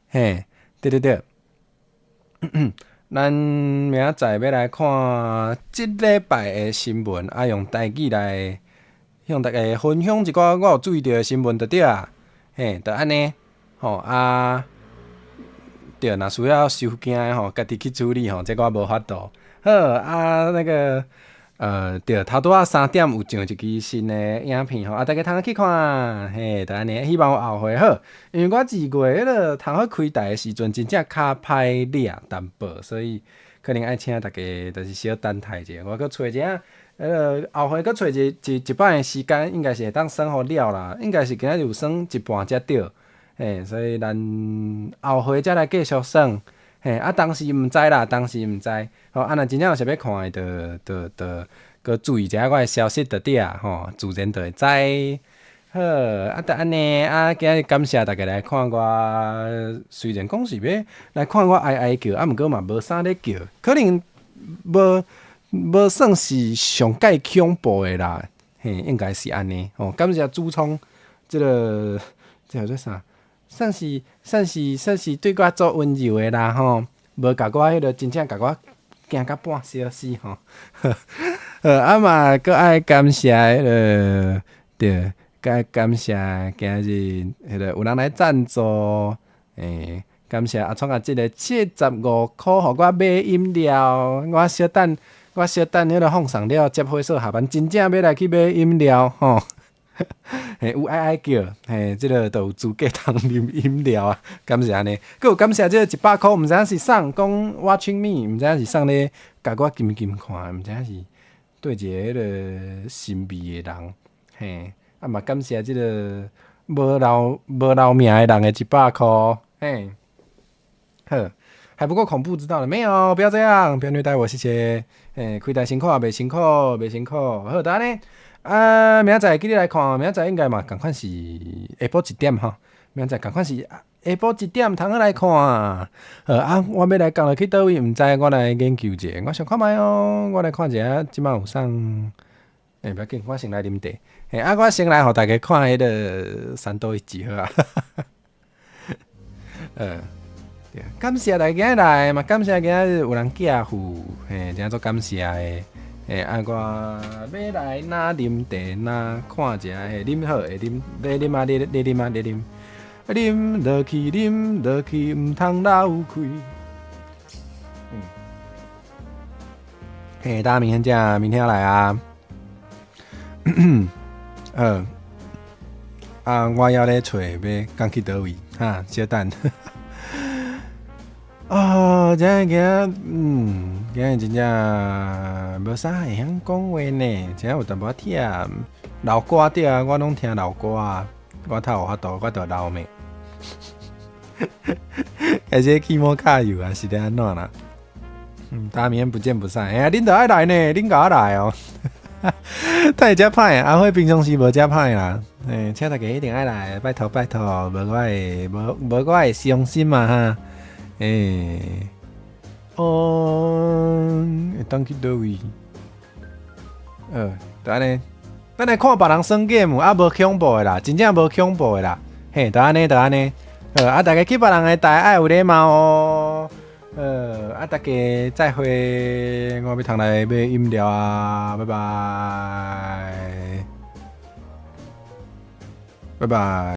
嘿，對對對。咱明仔載欲來看這禮拜的新聞，啊，用台語來向大家分享一寡我有注意著的新聞就對啊，嘿，就按呢，吼啊，對，若需要收驚的吼，家己去處理吼，這我無法度。好啊，那個，對，頭拄仔3點有上一支新的影片吼，啊，大家通去看，嘿，就按呢，希望有後回好，因為我2月彼個通好開台的時陣，真正較歹掠淡薄，所以可能愛請大家就是小等待者，我閣揣一下，彼個後回閣揣一擺的時間，應該是會當算予了啦，應該是今仔日有算一半才對，嘿，所以咱後回才來繼續算。嘿，啊，當時毋知啦，當時毋知，吼，啊，若真正有啥欲看的，就閣注意一下我的消息就對啊，吼，自然就會知。好，啊，就按呢，啊，今日感謝大家來看我，雖然講是欲來看我哀哀叫，啊，毋過嘛無啥咧叫，可能無算是上蓋恐怖的啦，嘿，應該是按呢，吼，感謝主創這個，這叫做啥？算是對我足溫柔的啦吼，無共我彼個真正共我驚甲半小時吼。好，啊嘛，閣愛感謝彼个，對，閣愛感謝今日彼個有人來贊助，感謝阿創阿這个75箍，予我買飲料。我小等，我小等彼个放送了，接火所下班，真正欲來去買飲料吼。嘿，有愛愛叫，嘿，這个就有資格通啉飲料啊！感謝按呢，閣有感謝這个100箍，毋知影是啥講 watching me，毋知影是啥咧，共我金金看，毋知影是對一个彼个神秘的人，嘿，啊嘛感謝這个無留名的人的100箍，嘿，好，還不夠恐怖，知道了沒有？不要這樣，不要虐待我，謝謝。嘿，開台辛苦啊，袂辛苦，袂辛苦，好，就按呢。啊，明仔載記得來看，明仔載應該嘛仝款是下晡1點吼，明仔載仝款是下晡1點通好來看。好啊，我欲來講落去佗位，毋知我來研究者，我想看覓哦，我來看一下，這擺有啥？欸，欲緊，我先來啉茶。嘿，啊，我先來予大家看彼个三多一集好啊。對，感謝大家來嘛，感謝今仔日有人寄付，嘿，真足感謝的。欸，啊，我欲來哪啉茶，哪看一下，嘿，啉好，會啉，咧啉啊，咧咧啉啊，咧啉，啉落去，啉落去，毋通漏氣。嘿，大家明天見，明天要來啊。啊，我猶咧揣欲講去佗位，哈，小等。啊，這今仔，今仔真正無啥會曉講話呢，真有淡薄仔忝。老歌對啊，我攏聽老歌啊，我較有法度，我就老命。開始起毛卡油啊，是咧按怎啦？大家明天不見不散。哎呀，恁都愛來呢，恁共我來哦。太遮歹，阿輝平常時無遮歹啦。欸，請大家一定愛來，拜託拜託，無我會無無我會傷心嘛哈。欸，哦，會當去佗位？就按呢，咱來看別人耍 game 啊，無恐怖的啦，真正無恐怖的啦。嘿，就按呢，就按呢。好，啊，大家去別人的台愛有禮貌哦。啊，大家再會，我欲通來買飲料啊，拜拜，拜拜。